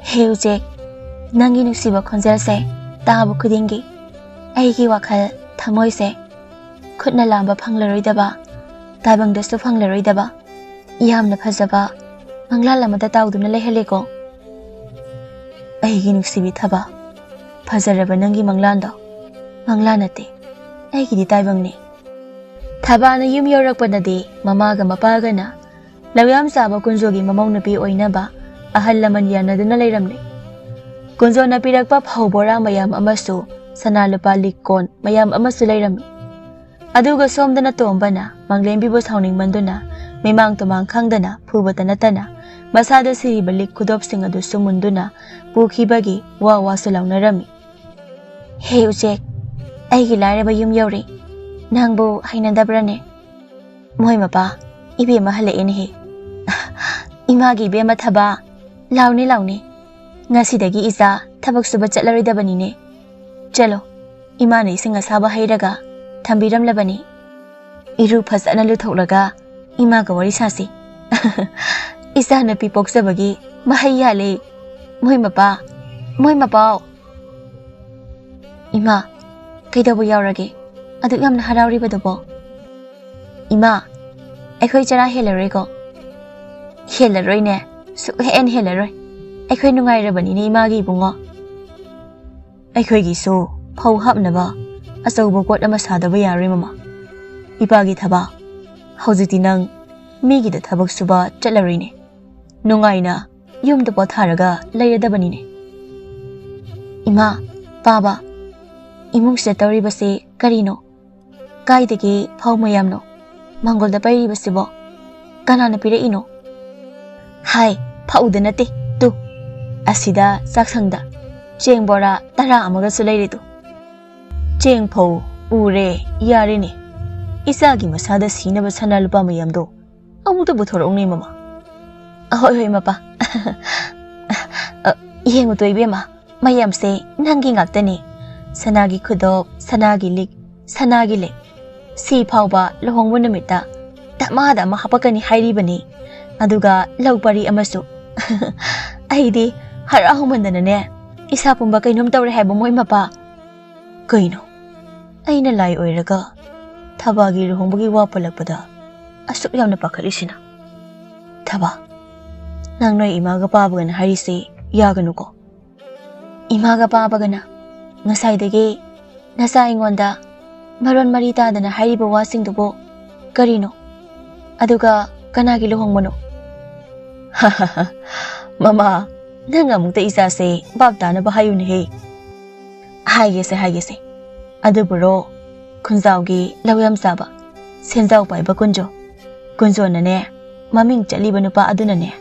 ꯍꯦ ꯎꯆꯦꯛ, ꯅꯪꯒꯤ ꯅꯨꯡꯁꯤꯕ ꯈꯣꯟꯖꯦꯜꯁꯦ ꯇꯥꯕ ꯈꯨꯗꯤꯡꯒꯤ ꯑꯩꯒꯤ ꯋꯥꯈꯜ ꯊꯃꯣꯏꯁꯦ ꯈꯨꯠꯅ ꯂꯥꯝꯕ ꯐꯪꯂꯔꯣꯏꯗꯕ, ꯇꯥꯏꯕꯪꯗꯁꯨ ꯐꯪꯂꯔꯣꯏꯗꯕ ꯌꯥꯝꯅ ꯐꯖꯕ ꯃꯪꯂꯥꯟ ꯑꯃꯗ ꯇꯥꯎꯗꯨꯅ ꯂꯩꯍꯜꯂꯦꯀꯣ꯫ ꯑꯩꯒꯤ ꯅꯨꯡꯁꯤꯕꯤ ꯊꯕꯥ, ꯐꯖꯔꯕ ꯅꯪꯒꯤ ꯃꯪꯂꯥꯟꯗꯣ ꯃꯪꯂꯥꯟ ꯅꯠꯇꯦ, ꯑꯩꯒꯤꯗꯤ ꯇꯥꯏꯕꯪꯅꯤ꯫ ꯊꯕꯥꯅ ꯌꯨꯝ ꯌꯧꯔꯛꯄꯗꯗꯤ ꯃꯃꯥꯒ ꯃꯄꯥꯒꯅ ꯂꯧꯌꯥꯝ ꯆꯥꯕ ꯀꯨꯟꯖꯣꯒꯤ ꯃꯃꯧ ꯅꯨꯄꯤ ꯑꯣꯏꯅꯕ ꯑꯍꯜ ꯂꯃꯟ ꯌꯥꯅꯗꯨꯅ ꯂꯩꯔꯝꯂꯦ꯫ ꯀꯨꯟꯖꯣꯅ ꯄꯤꯔꯛꯄ ꯐꯧ ꯕꯣꯔꯥ ꯃꯌꯥꯝ ꯑꯃꯁꯨ ꯁꯅꯥ ꯂꯨꯄꯥ ꯂꯤꯛ ꯀꯣꯟ ꯃꯌꯥꯝ ꯑꯃꯁꯨ ꯂꯩꯔꯝꯃꯤ꯫ ꯑꯗꯨꯒ ꯁꯣꯝꯗꯅ ꯇꯣꯝꯕꯅ ꯃꯪꯂꯦꯝꯕꯤꯕꯨ ꯁꯥꯎꯅꯤꯡꯃꯟꯗꯨꯅ ꯃꯤꯃꯥꯡ ꯇꯨꯃꯥꯡ ꯈꯪꯗꯅ ꯐꯨꯕꯇ ꯅꯠꯇꯅ ꯃꯁꯥꯗ ꯁꯤꯔꯤꯕ ꯂꯤꯛ ꯈꯨꯗꯣꯞꯁꯤꯡ ꯑꯗꯨꯁꯨ ꯃꯨꯟꯗꯨꯅ ꯄꯨꯈꯤꯕꯒꯤ ꯋꯥ ꯋꯥꯁꯨ ꯂꯥꯎꯅꯔꯝꯃꯤ꯫ ꯍꯦ ꯎꯆꯦꯛ, ꯑꯩꯒꯤ ꯂꯥꯏꯔꯕ ꯌꯨꯝ ꯌꯧꯔꯦ꯫ ꯅꯪꯕꯨ ꯍꯩꯅꯗꯕ꯭ꯔꯅꯦ? ꯃꯣꯏ ꯃꯄꯥ, ꯏꯕꯦꯝꯃ ꯍꯜꯂꯛꯑꯦꯅꯦꯍꯦ꯫ ꯏꯃꯥꯒꯤ ꯏꯕꯦꯝꯃ ꯊꯕꯥ, ꯂꯥꯎꯅꯦ ꯂꯥꯎꯅꯦ꯫ ꯉꯁꯤꯗꯒꯤ ꯏꯆꯥ ꯊꯕꯛ ꯁꯨꯕ ꯆꯠꯂꯔꯣꯏꯗꯕꯅꯤꯅꯦ꯫ ꯆꯠꯂꯣ, ꯏꯃꯥꯅ ꯏꯁꯤꯡ ꯑꯁꯥꯕ ꯍꯩꯔꯒ ꯊꯝꯕꯤꯔꯝꯂꯕꯅꯤ꯫ ꯏꯔꯨ ꯐꯖꯅ ꯂꯨꯊꯣꯛꯂꯒ ꯏꯃꯥꯒ ꯋꯥꯔꯤ ꯁꯥꯁꯤ꯫ ꯏꯆꯥꯅꯨꯄꯤ ꯄꯣꯛꯆꯕꯒꯤ ꯃꯍꯩ ꯌꯥꯜꯂꯦ꯫ ꯃꯣꯏ ꯃꯄꯥ, ꯃꯣꯏ ꯃꯄꯥꯎ꯫ ꯏꯃꯥ, ꯀꯩꯗꯧꯕ ꯌꯥꯎꯔꯒꯦ? ꯑꯗꯨꯛ ꯌꯥꯝꯅ ꯍꯔꯥꯎꯔꯤꯕꯗꯨꯕꯣ? ꯏꯃꯥ, ꯑꯩꯈꯣꯏ ꯆꯔꯥ ꯍꯦꯜꯂꯔꯣꯏꯀꯣ? ꯍꯦꯜꯂꯔꯣꯏꯅꯦ, ꯁꯨꯛꯍꯦꯟ ꯍꯦꯜꯂꯔꯣꯏ꯫ ꯑꯩꯈꯣꯏ ꯅꯨꯡꯉꯥꯏꯔꯕꯅꯤꯅꯦ ꯏꯃꯥꯒꯤ ꯏꯕꯨꯡꯉꯣ꯫ ꯑꯩꯈꯣꯏꯒꯤꯁꯨ ꯐꯧ ꯍꯥꯞꯅꯕ ꯑꯆꯧꯕ ꯀꯣꯠ ꯑꯃ ꯁꯥꯗꯕ ꯌꯥꯔꯣꯏ ꯃꯃꯥ꯫ ꯏꯄꯥꯒꯤ ꯊꯕꯛ, ꯍꯧꯖꯤꯛꯇꯤ ꯅꯪ ꯃꯤꯒꯤꯗ ꯊꯕꯛ ꯁꯨꯕ ꯆꯠꯂꯔꯣꯏꯅꯦ꯫ ꯅꯨꯡꯉꯥꯏꯅ ꯌꯨꯝꯗ ꯄꯣꯊꯥꯔꯒ ꯂꯩꯔꯗꯕꯅꯤꯅꯦ꯫ ꯏꯃꯥ, ꯄꯥꯕ, ꯏꯃꯨꯡꯁꯤꯗ ꯇꯧꯔꯤꯕꯁꯤ ꯀꯔꯤꯅꯣ? ꯀꯥꯏꯗꯒꯤ ꯐꯧ ꯃꯌꯥꯝꯅꯣ ꯃꯥꯡꯒꯣꯜꯗ ꯄꯩꯔꯤꯕꯁꯤꯕꯣ? ꯀꯅꯥꯅ ꯄꯤꯔꯛꯏꯅꯣ? ꯍꯥꯏ, ꯐꯧꯗ ꯅꯠꯇꯦ, ꯇꯨ, ꯑꯁꯤꯗ ꯆꯥꯛꯁꯪꯗ ꯆꯦꯡ ꯕꯣꯔꯥ ꯇꯔꯥ ꯑꯃꯒꯁꯨ ꯂꯩꯔꯤꯗꯨ꯫ ꯆꯦꯡ ꯐꯧ ꯎꯔꯦ, ꯌꯥꯔꯦꯅꯦ꯫ ꯏꯆꯥꯒꯤ ꯃꯁꯥꯗ ꯁꯤꯅꯕ ꯁꯅꯥ ꯂꯨꯄꯥ ꯃꯌꯥꯝꯗꯣ ꯑꯃꯨꯛꯇ ꯄꯨꯊꯣꯔꯛꯎꯅꯦ ꯃꯃꯥ꯫ ꯑꯍꯣꯏ, ꯍꯣꯏ ꯃꯄꯥ꯫ ꯑ, ꯌꯦꯡꯉꯨꯇꯣ ꯏꯕꯦꯝꯃ, ꯃꯌꯥꯝꯁꯦ ꯅꯪꯒꯤ ꯉꯥꯛꯇꯅꯦ꯫ ꯁꯅꯥꯒꯤ ꯈꯨꯗꯣꯞ, ꯁꯅꯥꯒꯤ ꯂꯤꯛ, ꯁꯅꯥꯒꯤ ꯂꯩ꯫ ꯁꯤ ꯐꯥꯎꯕ ꯂꯨꯍꯣꯡꯕ ꯅꯨꯃꯤꯠꯇ ꯗꯃꯥꯗ ꯑꯃ ꯍꯥꯄꯛꯀꯅꯤ ꯍꯥꯏꯔꯤꯕꯅꯤ꯫ ꯑꯗꯨꯒ ꯂꯧ ꯄꯔꯤ ꯑꯃꯁꯨ꯫ ꯑꯩꯗꯤ ꯍꯔꯥꯎꯃꯟꯗꯅꯅꯦ, ꯏꯁꯥ ꯄꯨꯝꯕ ꯀꯩꯅꯣꯝ ꯇꯧꯔꯦ ꯍꯥꯏꯕ ꯃꯣꯏ ꯃꯄꯥ꯫ ꯀꯩꯅꯣ? ꯑꯩꯅ ꯂꯥꯏ ꯑꯣꯏꯔꯒ ꯊꯕꯥꯒꯤ ꯂꯨꯍꯣꯡꯕꯒꯤ ꯋꯥ ꯄꯜꯂꯛꯄꯗ ꯑꯁꯨꯛ ꯌꯥꯝꯅ ꯄꯥꯈꯠꯂꯤꯁꯤꯅ? ꯊꯕꯥ, ꯅꯪ ꯅꯣꯏ ꯏꯃꯥꯒ ꯄꯥꯕꯒꯅ ꯍꯥꯏꯔꯤꯁꯤ ꯌꯥꯒꯅꯨꯀꯣ꯫ ꯏꯃꯥꯒ ꯄꯥꯕꯒꯅ ꯉꯁꯥꯏꯗꯒꯤ ꯅꯆꯥ ꯑꯩꯉꯣꯟꯗ ꯃꯔꯣꯟ ꯃꯔꯤ ꯇꯥꯗꯅ ꯍꯥꯏꯔꯤꯕ ꯋꯥꯁꯤꯡꯗꯨꯕꯨ ꯀꯔꯤꯅꯣ? ꯑꯗꯨꯒ ꯀꯅꯥꯒꯤ ꯂꯨꯍꯣꯡꯕꯅꯣ? ꯃꯃꯥ, ꯅꯪ ꯑꯃꯨꯛꯇ ꯏꯆꯥꯁꯦ ꯚꯥꯞ ꯇꯥꯅꯕ ꯍꯥꯏꯌꯨꯅꯦꯍꯦ꯫ ꯍꯥꯏꯒꯦꯁꯦ, ꯍꯥꯏꯒꯦꯁꯦ꯫ ꯑꯗꯨꯕꯨꯔꯣ, ꯈꯨꯟꯖꯥꯎꯒꯤ ꯂꯧ ꯌꯥꯝ ꯆꯥꯕ, ꯁꯦꯟꯖꯥꯎ ꯄꯥꯏꯕ ꯀꯨꯟꯖꯣ, ꯀꯨꯟꯖꯣꯅꯅꯦ, ꯃꯃꯤꯡ ꯆꯠꯂꯤꯕ ꯅꯨꯄꯥ ꯑꯗꯨꯅꯅꯦ,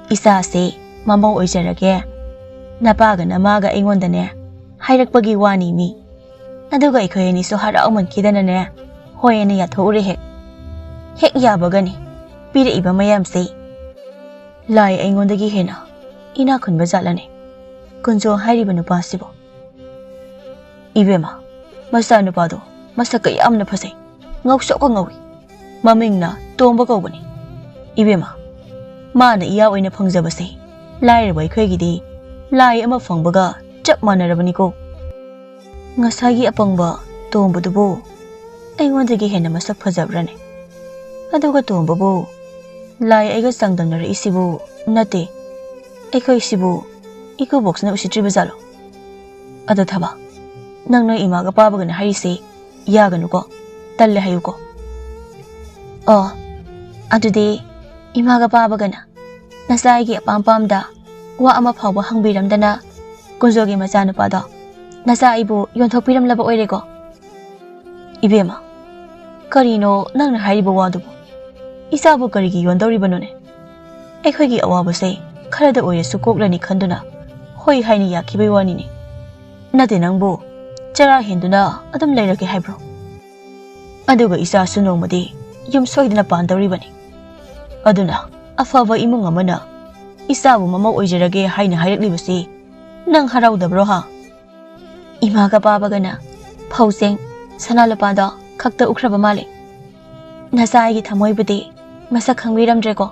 "ꯏꯆꯥꯁꯦ ꯃꯃꯧ ꯑꯣꯏꯖꯔꯒꯦ, ꯅꯄꯥꯒ ꯅꯃꯥꯒ ꯑꯩꯉꯣꯟꯗꯅꯦ ꯍꯥꯏꯔꯛꯄꯒꯤ ꯋꯥꯅꯤ ꯃꯤ꯫ ꯑꯗꯨꯒ ꯑꯩꯈꯣꯏ ꯑꯅꯤꯁꯨ ꯍꯔꯥꯎꯃꯟꯈꯤꯗꯅꯅꯦ, ꯍꯣꯏ ꯑꯅ ꯌꯥꯊꯣꯛꯎꯔꯦ ꯍꯦꯛ꯫ ꯍꯦꯛ ꯌꯥꯕꯒꯅꯤ ꯄꯤꯔꯛꯏꯕ ꯃꯌꯥꯝꯁꯦ꯫ ꯂꯥꯏ ꯑꯩꯉꯣꯟꯗꯒꯤ ꯍꯦꯟꯅ ꯏꯅꯥꯛ ꯈꯨꯟꯕ ꯖꯥꯠꯂꯅꯦ ꯀꯨꯟꯖꯣ ꯍꯥꯏꯔꯤꯕ ꯅꯨꯄꯥꯁꯤꯕꯣ?" ꯏꯕꯦꯝꯃ, ꯃꯆꯥꯅꯨꯄꯥꯗꯣ ꯃꯁꯛꯀ ꯌꯥꯝꯅ ꯐꯖꯩ, ꯉꯧꯁꯣꯛꯀ ꯉꯧꯏ꯫ ꯃꯃꯤꯡꯅ ꯇꯣꯝꯕ ꯀꯧꯕꯅꯤ꯫ ꯏꯕꯦꯝꯃ, ꯃꯥꯅ ꯏꯌꯥ ꯑꯣꯏꯅ ꯐꯪꯖꯕꯁꯦ ꯂꯥꯏꯔꯕ ꯑꯩꯈꯣꯏꯒꯤꯗꯤ ꯂꯥꯏ ꯑꯃ ꯐꯪꯕꯒ ꯆꯞ ꯃꯥꯟꯅꯔꯕꯅꯤꯀꯣ꯫ ꯉꯁꯥꯏꯒꯤ ꯑꯄꯪꯕ ꯇꯣꯝꯕꯗꯨꯕꯨ ꯑꯩꯉꯣꯟꯗꯒꯤ ꯍꯦꯟꯅ ꯃꯁꯛ ꯐꯖꯕ꯭ꯔꯅꯦ? ꯑꯗꯨꯒ ꯇꯣꯝꯕꯕꯨ ꯂꯥꯏ ꯑꯩꯒ ꯆꯥꯡꯗꯝꯅꯔꯛꯏꯁꯤꯕꯨ ꯅꯠꯇꯦ, ꯑꯩꯈꯣꯏꯁꯤꯕꯨ ꯏꯀꯨꯕꯣꯛꯁꯅ ꯎꯁꯤꯠꯇ꯭ꯔꯤꯕ ꯖꯥꯠꯂꯣ? ꯑꯗꯣ ꯊꯕ, ꯅꯪ ꯅꯣꯏ ꯏꯃꯥꯒ ꯄꯥꯕꯒꯅ ꯍꯥꯏꯔꯤꯁꯦ ꯌꯥꯒꯅꯨꯀꯣ, ꯇꯜꯂꯦ ꯍꯥꯏꯌꯨꯀꯣ꯫ ꯑꯣ, ꯑꯗꯨꯗꯤ ꯏꯃꯥꯒ ꯄꯥꯕꯒꯅ ꯅꯆꯥ ꯑꯩꯒꯤ ꯑꯄꯥꯝ ꯄꯥꯝꯗ ꯋꯥ ꯑꯃ ꯐꯥꯎꯕ ꯍꯪꯕꯤꯔꯝꯗꯅ ꯀꯨꯟꯖꯣꯒꯤ ꯃꯆꯥꯅꯨꯄꯥꯗꯣ ꯅꯆꯥ ꯑꯩꯕꯨ ꯌꯣꯟꯊꯣꯛꯄꯤꯔꯝꯂꯕ ꯑꯣꯏꯔꯦꯀꯣ? ꯏꯕꯦꯝꯃ, ꯀꯔꯤꯅꯣ ꯅꯪꯅ ꯍꯥꯏꯔꯤꯕ ꯋꯥꯗꯨꯕꯨ? ꯏꯆꯥꯕꯨ ꯀꯔꯤꯒꯤ ꯌꯣꯟꯗꯧꯔꯤꯕꯅꯣꯅꯦ? ꯑꯩꯈꯣꯏꯒꯤ ꯑꯋꯥꯕꯁꯦ ꯈꯔꯗ ꯑꯣꯏꯔꯁꯨ ꯀꯣꯛꯂꯅꯤ ꯈꯟꯗꯨꯅ ꯍꯣꯏ ꯍꯥꯏꯅ ꯌꯥꯈꯤꯕꯩ ꯋꯥꯅꯤꯅꯦ꯫ ꯅꯠꯇꯦ, ꯅꯪꯕꯨ ꯆꯔꯥ ꯍꯦꯟꯗꯨꯅ ꯑꯗꯨꯝ ꯂꯩꯔꯒꯦ ꯍꯥꯏꯕ꯭ꯔꯣ? ꯑꯗꯨꯒ ꯏꯆꯥꯁꯨ ꯅꯣꯡꯃꯗꯤ ꯌꯨꯝ ꯁꯣꯏꯗꯅ ꯄꯥꯟꯗꯧꯔꯤꯕꯅꯤ꯫ ꯑꯗꯨꯅ ꯑꯐꯕ ꯏꯃꯨꯡ ꯑꯃꯅ ꯏꯆꯥꯕꯨ ꯃꯃꯧ ꯑꯣꯏꯖꯔꯒꯦ ꯍꯥꯏꯅ ꯍꯥꯏꯔꯛꯂꯤꯕꯁꯤ ꯅꯪ ꯍꯔꯥꯎꯗꯕ꯭ꯔꯣ ꯍꯥ? ꯏꯃꯥꯒ ꯄꯥꯕꯒꯅ ꯐꯧꯆꯦꯡ, ꯁꯅꯥ ꯂꯨꯄꯥꯗꯣ ꯈꯛꯇ ꯎꯈ꯭ꯔꯕ ꯃꯥꯜꯂꯦ꯫ ꯅꯆꯥ ꯑꯩꯒꯤ ꯊꯃꯣꯏꯕꯨꯗꯤ ꯃꯁꯛ ꯈꯪꯕꯤꯔꯝꯗ꯭ꯔꯦꯀꯣ꯫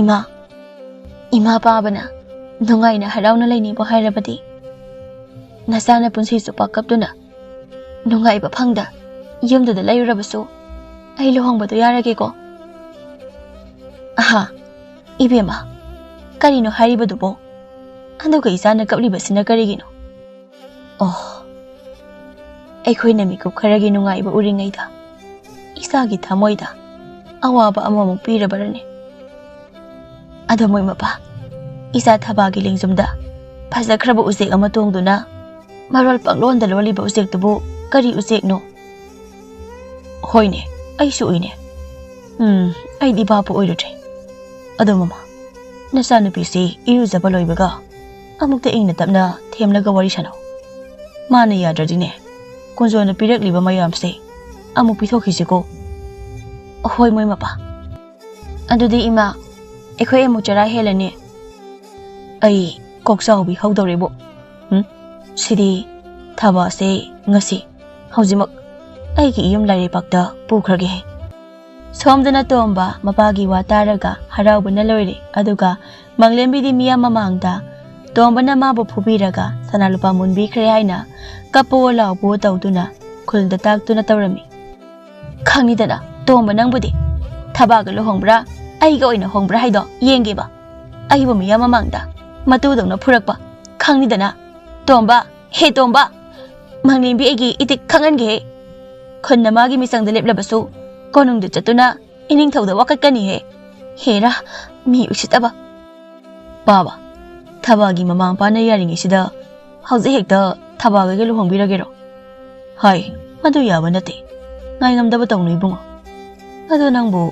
ꯏꯃꯥ, ꯏꯃꯥ ꯄꯥꯕꯅ ꯅꯨꯡꯉꯥꯏꯅ ꯍꯔꯥꯎꯅ ꯂꯩꯅꯤꯕꯨ ꯍꯥꯏꯔꯕꯗꯤ ꯅꯆꯥꯅ ꯄꯨꯟꯁꯤ ꯆꯨꯞꯄ ꯀꯞꯇꯨꯅ ꯅꯨꯡꯉꯥꯏꯕ ꯐꯪꯗ ꯌꯨꯝꯗꯨꯗ ꯂꯩꯔꯨꯔꯕꯁꯨ ꯑꯩ ꯂꯨꯍꯣꯡꯕꯗꯣ ꯌꯥꯔꯒꯦꯀꯣ꯫ ꯑꯍꯥ, ꯏꯕꯦꯝꯃ, ꯀꯔꯤꯅꯣ ꯍꯥꯏꯔꯤꯕꯗꯨꯕꯣ? ꯑꯗꯨꯒ ꯏꯆꯥꯅ ꯀꯞꯂꯤꯕꯁꯤꯅ ꯀꯔꯤꯒꯤꯅꯣ? ꯑꯣ, ꯑꯩꯈꯣꯏꯅ ꯃꯤꯀꯨꯞ ꯈꯔꯒꯤ ꯅꯨꯡꯉꯥꯏꯕ ꯎꯔꯤꯉꯩꯗ ꯏꯆꯥꯒꯤ ꯊꯃꯣꯏꯗ ꯑꯋꯥꯕ ꯑꯃꯃꯨꯛ ꯄꯤꯔꯕꯔꯅꯦ? ꯑꯗꯣ ꯃꯣꯏ ꯃꯄꯥ, ꯏꯆꯥ ꯊꯕꯥꯒꯤ ꯂꯦꯡꯖꯨꯝꯗ ꯐꯖꯈ꯭ꯔꯕ ꯎꯆꯦꯛ ꯑꯃ ꯇꯣꯡꯗꯨꯅ ꯃꯔꯣꯜ ꯄꯪꯂꯣꯟꯗ ꯂꯣꯜꯂꯤꯕ ꯎꯆꯦꯛꯇꯨꯕꯨ ꯀꯔꯤ ꯎꯆꯦꯛꯅꯣ? ꯍꯣꯏꯅꯦ, ꯑꯩꯁꯨ ꯎꯏꯅꯦ꯫ ꯎꯝ, ꯑꯩꯗꯤ ꯚꯥꯞꯄꯨ ꯑꯣꯏꯔꯨꯗ꯭ꯔꯦ꯫ ꯑꯗꯣ ꯃꯃꯥ, ꯅꯆꯥꯅꯨꯄꯤꯁꯤ ꯏꯔꯨꯖꯕ ꯂꯣꯏꯕꯒ ꯑꯃꯨꯛꯇ ꯏꯪꯅ ꯇꯞꯅ ꯊꯦꯝꯂꯒ ꯋꯥꯔꯤ ꯁꯥꯟꯅꯧ꯫ ꯃꯥꯅ ꯌꯥꯗ꯭ꯔꯗꯤꯅꯦ, ꯀꯨꯟꯖꯣꯅ ꯄꯤꯔꯛꯂꯤꯕ ꯃꯌꯥꯝꯁꯦ ꯑꯃꯨꯛ ꯄꯤꯊꯣꯛꯈꯤꯁꯤꯀꯣ꯫ ꯍꯣꯏ ꯃꯣꯏ ꯃꯄꯥ꯫ ꯑꯗꯨꯗꯤ ꯏꯃꯥ, ꯑꯩꯈꯣꯏ ꯑꯃꯨꯛ ꯆꯔꯥ ꯍꯦꯜꯂꯅꯤ꯫ ꯑꯩ ꯀꯣꯛ ꯆꯥꯎꯕꯤ ꯍꯧꯗꯧꯔꯦꯕꯨ꯫ ꯎꯝ, ꯁꯤꯗꯤ ꯊꯕꯛꯁꯦ ꯉꯁꯤ ꯍꯧꯖꯤꯛꯃꯛ ꯑꯩꯒꯤ ꯏꯌꯨꯝ ꯂꯥꯏꯔꯩꯄꯥꯛꯇ ꯄꯨꯈ꯭ꯔꯒꯦ꯫ ꯁꯣꯝꯗꯅ ꯇꯣꯝꯕ ꯃꯄꯥꯒꯤ ꯋꯥ ꯇꯥꯔꯒ ꯍꯔꯥꯎꯕꯅ ꯂꯣꯏꯔꯦ꯫ ꯑꯗꯨꯒ ꯃꯪꯂꯦꯝꯕꯤꯗꯤ ꯃꯤꯌꯥꯝ ꯃꯃꯥꯡꯗ ꯇꯣꯝꯕꯅ ꯃꯥꯕꯨ ꯐꯨꯕꯤꯔꯒ ꯁꯅꯥ ꯂꯨꯄꯥ ꯃꯨꯟꯕꯤꯈ꯭ꯔꯦ ꯍꯥꯏꯅ ꯀꯞꯄꯣ ꯂꯥꯎꯕꯣ ꯇꯧꯗꯨꯅ ꯈꯨꯜꯗ ꯇꯥꯛꯇꯨꯅ ꯇꯧꯔꯝꯃꯤ꯫ ꯈꯪꯉꯤꯗꯅ ꯇꯣꯝꯕ ꯅꯪꯕꯨꯗꯤ, ꯊꯕꯥꯒ ꯂꯨꯍꯣꯡꯕ꯭ꯔꯥ ꯑꯩꯒ ꯑꯣꯏꯅ ꯍꯣꯡꯕ꯭ꯔꯥ ꯍꯥꯏꯗꯣ ꯌꯦꯡꯒꯦꯕ꯫ ꯑꯩꯕꯨ ꯃꯤꯌꯥꯝ ꯃꯃꯥꯡꯗ ꯃꯇꯨꯗꯧꯅ ꯐꯨꯔꯛꯄ, ꯈꯪꯉꯤꯗꯅ꯫ ꯇꯣꯝꯕ, ꯍꯦ ꯇꯣꯝꯕ, ꯃꯪꯂꯦꯝꯕꯤ ꯑꯩꯒꯤ ꯏꯇꯤꯛ ꯈꯪꯍꯟꯒꯦꯍꯦ꯫ ꯈꯨꯟꯅ ꯃꯥꯒꯤ ꯃꯤꯆꯪꯗ ꯂꯦꯞꯂꯕꯁꯨ ꯀꯣꯅꯨꯡꯗ ꯆꯠꯇꯨꯅ ꯏꯅꯤꯡꯊꯧꯗ ꯋꯥꯀꯠꯀꯅꯤꯍꯦ꯫ ꯍꯦꯔꯥ, ꯃꯤ ꯎꯁꯤꯠꯇꯕ꯫ ꯄꯥꯕ, ꯊꯕꯥꯒꯤ ꯃꯃꯥ ꯃꯄꯥꯅ ꯌꯥꯔꯤꯉꯩꯁꯤꯗ ꯍꯧꯖꯤꯛ ꯍꯦꯛꯇ ꯊꯕꯥꯒꯩꯒ ꯂꯨꯍꯣꯡꯕꯤꯔꯒꯦꯔꯣ? ꯍꯥꯏ, ꯃꯗꯨ ꯌꯥꯕ ꯅꯠꯇꯦ꯫ ꯉꯥꯏꯉꯝꯗꯕ ꯇꯧꯅꯨ ꯏꯕꯨꯡꯉꯣ꯫ ꯑꯗꯣ ꯅꯪꯕꯨ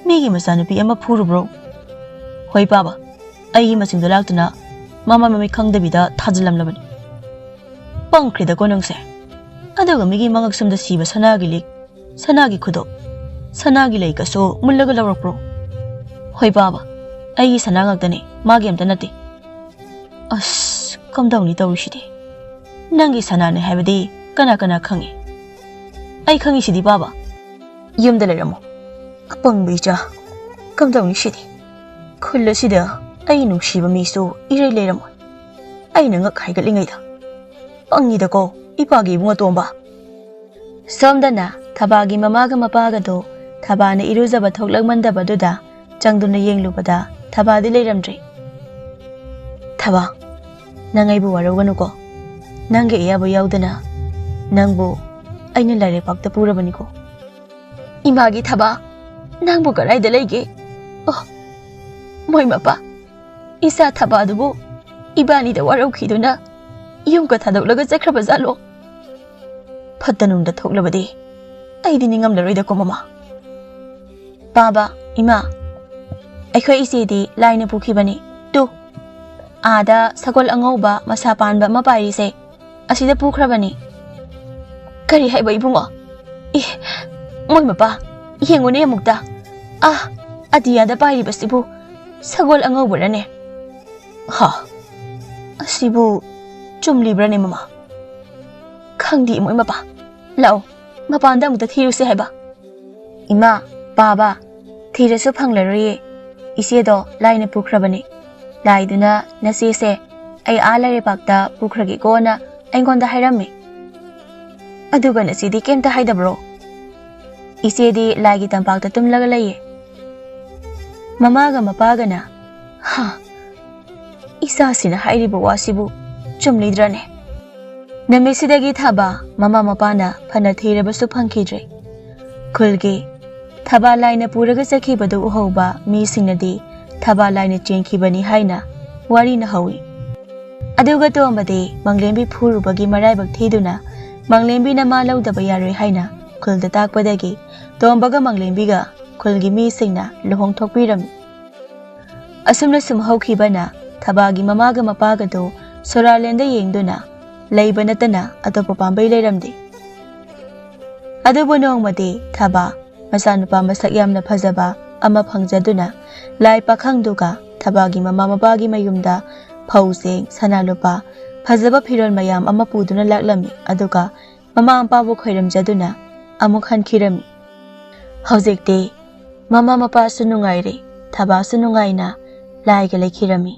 ꯃꯤꯒꯤ ꯃꯆꯥꯅꯨꯄꯤ ꯑꯃ ꯐꯨꯔꯨꯕ꯭ꯔꯣ? ꯍꯣꯏ ꯄꯥꯕ, ꯑꯩꯒꯤ ꯃꯆꯤꯟꯗ ꯂꯥꯛꯇꯨꯅ ꯃꯃꯥ ꯃꯃꯤꯠ ꯈꯪꯗꯕꯤꯗ ꯊꯥꯖꯤꯜꯂꯝꯂꯕꯅꯤ꯫ ꯄꯪꯈ꯭ꯔꯦꯗꯀꯣ ꯅꯪꯁꯦ꯫ ꯑꯗꯨꯒ ꯃꯤꯒꯤ ꯃꯉꯛ ꯁꯝꯗ ꯁꯤꯕ ꯁꯅꯥꯒꯤ ꯂꯤꯛ, ꯁꯅꯥꯒꯤ ꯈꯨꯗꯣꯞ, ꯁꯅꯥꯒꯤ ꯂꯩꯀꯁꯨ ꯃꯨꯜꯂꯒ ꯂꯧꯔꯛꯄ꯭ꯔꯣ? ꯍꯣꯏ ꯄꯥꯕ, ꯑꯩꯒꯤ ꯁꯅꯥ ꯉꯥꯛꯇꯅꯤ, ꯃꯥꯒꯤ ꯑꯝꯇ ꯅꯠꯇꯦ꯫ ꯑꯁ, ꯀꯝꯗꯧꯅꯤ ꯇꯧꯔꯤꯁꯤꯗꯤ? ꯅꯪꯒꯤ ꯁꯅꯥꯅꯦ ꯍꯥꯏꯕꯗꯤ ꯀꯅꯥ ꯀꯅꯥ ꯈꯪꯉꯤ? ꯑꯩ ꯈꯪꯉꯤꯁꯤꯗꯤ ꯄꯥꯕ꯫ ꯌꯨꯝꯗ ꯂꯩꯔꯝꯃꯣ꯫ ꯑꯄꯪꯕ ꯏꯆꯥ, ꯀꯝꯗꯧꯅꯤ ꯁꯤꯗꯤ? ꯈꯨꯜ ꯑꯁꯤꯗ ꯑꯩ ꯅꯨꯡꯁꯤꯕ ꯃꯤꯁꯨ ꯏꯔꯩ ꯂꯩꯔꯝꯃꯣꯏ꯫ ꯑꯩꯅ ꯉꯛ ꯍꯥꯏꯒꯠꯂꯤꯉꯩꯗ꯫ ꯄꯪꯉꯤꯗꯀꯣ, ꯏꯄꯥꯒꯤ ꯏꯕꯨꯡ ꯑꯇꯣꯝꯕ꯫ ꯁꯣꯝꯗꯅ ꯊꯕꯥꯒꯤ ꯃꯃꯥꯒ ꯃꯄꯥꯒꯗꯣ ꯊꯕꯥꯅ ꯏꯔꯨꯖꯕ ꯊꯣꯛꯂꯛꯃꯟꯗꯕꯗꯨꯗ ꯆꯪꯗꯨꯅ ꯌꯦꯡꯂꯨꯕꯗ ꯊꯕꯥꯗꯤ ꯂꯩꯔꯝꯗ꯭ꯔꯦ꯫ ꯊꯕꯥ, ꯅꯪ ꯑꯩꯕꯨ ꯋꯥꯔꯧꯒꯅꯨꯀꯣ꯫ ꯅꯪꯒꯤ ꯑꯌꯥꯕ ꯌꯥꯎꯗꯅ ꯅꯪꯕꯨ ꯑꯩꯅ ꯂꯥꯏꯔꯩꯄꯥꯛꯇ ꯄꯨꯔꯕꯅꯤꯀꯣ꯫ ꯏꯃꯥꯒꯤ ꯊꯕꯥ, ꯅꯪꯕꯨ ꯀꯗꯥꯏꯗ ꯂꯩꯒꯦ? ꯑꯣ, ꯃꯣꯏ ꯃꯄꯥ, ꯏꯆꯥ ꯊꯕꯥꯗꯨꯕꯨ ꯏꯕꯥꯅꯤꯗ ꯋꯥꯔꯧꯈꯤꯗꯨꯅ ꯌꯨꯝꯒ ꯊꯥꯗꯣꯛꯂꯒ ꯆꯠꯈ꯭ꯔꯕ ꯖꯥꯠꯂꯣ? ꯐꯠꯇ ꯅꯨꯡꯗ ꯊꯣꯛꯂꯕꯗꯤ ꯑꯩꯗꯤ ꯅꯤꯡꯉꯝꯂꯔꯣꯏꯗꯀꯣ ꯃꯃꯥ꯫ ꯄꯥꯕ, ꯏꯃꯥ, ꯑꯩꯈꯣꯏ ꯏꯆꯦꯗꯤ ꯂꯥꯏꯅ ꯄꯨꯈꯤꯕꯅꯤ꯫ ꯇꯨ, ꯑꯥꯗ ꯁꯒꯣꯜ ꯑꯉꯧꯕ ꯃꯁꯥ ꯄꯥꯟꯕ ꯑꯃ ꯄꯥꯏꯔꯤꯁꯦ, ꯑꯁꯤꯗ ꯄꯨꯈ꯭ꯔꯕꯅꯤ꯫ ꯀꯔꯤ ꯍꯥꯏꯕ ꯏꯕꯨꯡꯉꯣ? ꯑꯦ, ꯃꯣꯏ ꯃꯄꯥ, ꯌꯦꯡꯉꯨꯅꯦ ꯑꯃꯨꯛꯇ꯫ ꯑꯥ, ꯑꯇꯤꯌꯥꯗ ꯄꯥꯏꯔꯤꯕꯁꯤꯕꯨ ꯁꯒꯣꯜ ꯑꯉꯧꯕꯔꯅꯦ? ꯍꯥ, ꯑꯁꯤꯕꯨ ꯆꯨꯝꯂꯤꯕ꯭ꯔꯅꯦ ꯃꯃꯥ? ꯈꯪꯗꯦ ꯃꯣꯏ ꯃꯄꯥ꯫ ꯂꯥꯛꯑꯣ, ꯃꯄꯥꯟꯗ ꯑꯃꯨꯛꯇ ꯊꯤꯔꯨꯁꯦ ꯍꯥꯏꯕ꯫ ꯏꯃꯥ, ꯄꯥꯕ, ꯊꯤꯔꯁꯨ ꯐꯪꯂꯔꯣꯏꯌꯦ꯫ ꯏꯆꯦꯗꯣ ꯂꯥꯏꯅ ꯄꯨꯈ꯭ꯔꯕꯅꯦ꯫ ꯂꯥꯏꯗꯨꯅ ꯅꯆꯦꯁꯦ ꯑꯩ ꯑꯥ ꯂꯩꯔꯩꯄꯥꯛꯇ ꯄꯨꯈ꯭ꯔꯒꯦꯀꯣꯅ ꯑꯩꯉꯣꯟꯗ ꯍꯥꯏꯔꯝꯃꯤ꯫ ꯑꯗꯨꯒ ꯅꯆꯦꯗꯤ ꯀꯩꯝꯇ ꯍꯥꯏꯗꯕ꯭ꯔꯣ? ꯏꯆꯦꯗꯤ ꯂꯥꯏꯒꯤ ꯇꯝꯄꯥꯛꯇ ꯇꯨꯝꯂꯒ ꯂꯩꯌꯦ꯫ ꯃꯃꯥꯒ ꯃꯄꯥꯒꯅ, ꯍꯥ, ꯏꯆꯥꯁꯤꯅ ꯍꯥꯏꯔꯤꯕ ꯋꯥꯁꯤꯕꯨ ꯆꯨꯝꯂꯤꯗ꯭ꯔꯅꯦ? ꯅꯨꯃꯤꯠꯁꯤꯗꯒꯤ ꯊꯥꯕ ꯃꯃꯥ ꯃꯄꯥꯅ ꯐꯅ ꯊꯤꯔꯕꯁꯨ ꯐꯪꯈꯤꯗ꯭ꯔꯦ꯫ ꯈꯨꯜꯒꯤ ꯊꯕꯥ ꯂꯥꯏꯅ ꯄꯨꯔꯒ ꯆꯠꯈꯤꯕꯗꯨ ꯎꯍꯧꯕ ꯃꯤꯁꯤꯡꯅꯗꯤ ꯊꯕꯥ ꯂꯥꯏꯅ ꯆꯦꯟꯈꯤꯕꯅꯤ ꯍꯥꯏꯅ ꯋꯥꯔꯤꯅ ꯍꯧꯏ꯫ ꯑꯗꯨꯒ ꯇꯣꯝꯕꯗꯤ ꯃꯪꯂꯦꯝꯕꯤ ꯐꯨꯔꯨꯕꯒꯤ ꯃꯔꯥꯏꯕꯛ ꯊꯤꯗꯨꯅ ꯃꯪꯂꯦꯝꯕꯤꯅ ꯃꯥ ꯂꯧꯗꯕ ꯌꯥꯔꯣꯏ ꯍꯥꯏꯅ ꯈꯨꯜꯗ ꯇꯥꯛꯄꯗꯒꯤ ꯇꯣꯝꯕꯒ ꯃꯪꯂꯦꯝꯕꯤꯒ ꯈꯨꯜꯒꯤ ꯃꯤꯁꯤꯡꯅ ꯂꯨꯍꯣꯡ ꯊꯣꯛꯄꯤꯔꯝꯃꯤ꯫ ꯑꯁꯨꯝꯅ ꯁꯨꯝ ꯍꯧꯈꯤꯕꯅ ꯊꯕꯥꯒꯤ ꯃꯃꯥꯒ ꯃꯄꯥꯒꯗꯨ ꯁꯣꯔꯥꯂꯦꯟꯗ ꯌꯦꯡꯗꯨꯅ ꯂꯩꯕ ꯅꯠꯇꯅ ꯑꯇꯣꯞꯄ ꯄꯥꯝꯕꯩ ꯂꯩꯔꯝꯗꯦ꯫ ꯑꯗꯨꯕꯨ ꯅꯣꯡꯃꯗꯤ ꯊꯕꯥ ꯃꯆꯥꯅꯨꯄꯥ ꯃꯁꯛ ꯌꯥꯝꯅ ꯐꯖꯕ ꯑꯃ ꯐꯪꯖꯗꯨꯅ ꯂꯥꯏ ꯄꯥꯈꯪꯗꯨꯒ ꯊꯕꯥꯒꯤ ꯃꯃꯥ ꯃꯄꯥꯒꯤ ꯃꯌꯨꯝꯗ ꯐꯧ ꯆꯦꯡ ꯁꯅꯥ ꯂꯨꯄꯥ ꯐꯖꯕ ꯐꯤꯔꯣꯜ ꯃꯌꯥꯝ ꯑꯃ ꯄꯨꯗꯨꯅ ꯂꯥꯛꯂꯝꯃꯤ꯫ ꯑꯗꯨꯒ ꯃꯃꯥ ꯃꯄꯥꯕꯨ ꯈꯣꯏꯔꯝꯖꯗꯨꯅ ꯑꯃꯨꯛ ꯍꯟꯈꯤꯔꯝꯃꯤ꯫ ꯍꯧꯖꯤꯛꯇꯤ ꯃꯃꯥ ꯃꯄꯥꯁꯨ ꯅꯨꯡꯉꯥꯏꯔꯦ, ꯊꯕꯥꯁꯨ ꯅꯨꯡꯉꯥꯏꯅ ꯂꯥꯏꯒ ꯂꯩꯈꯤꯔꯝꯃꯤ꯫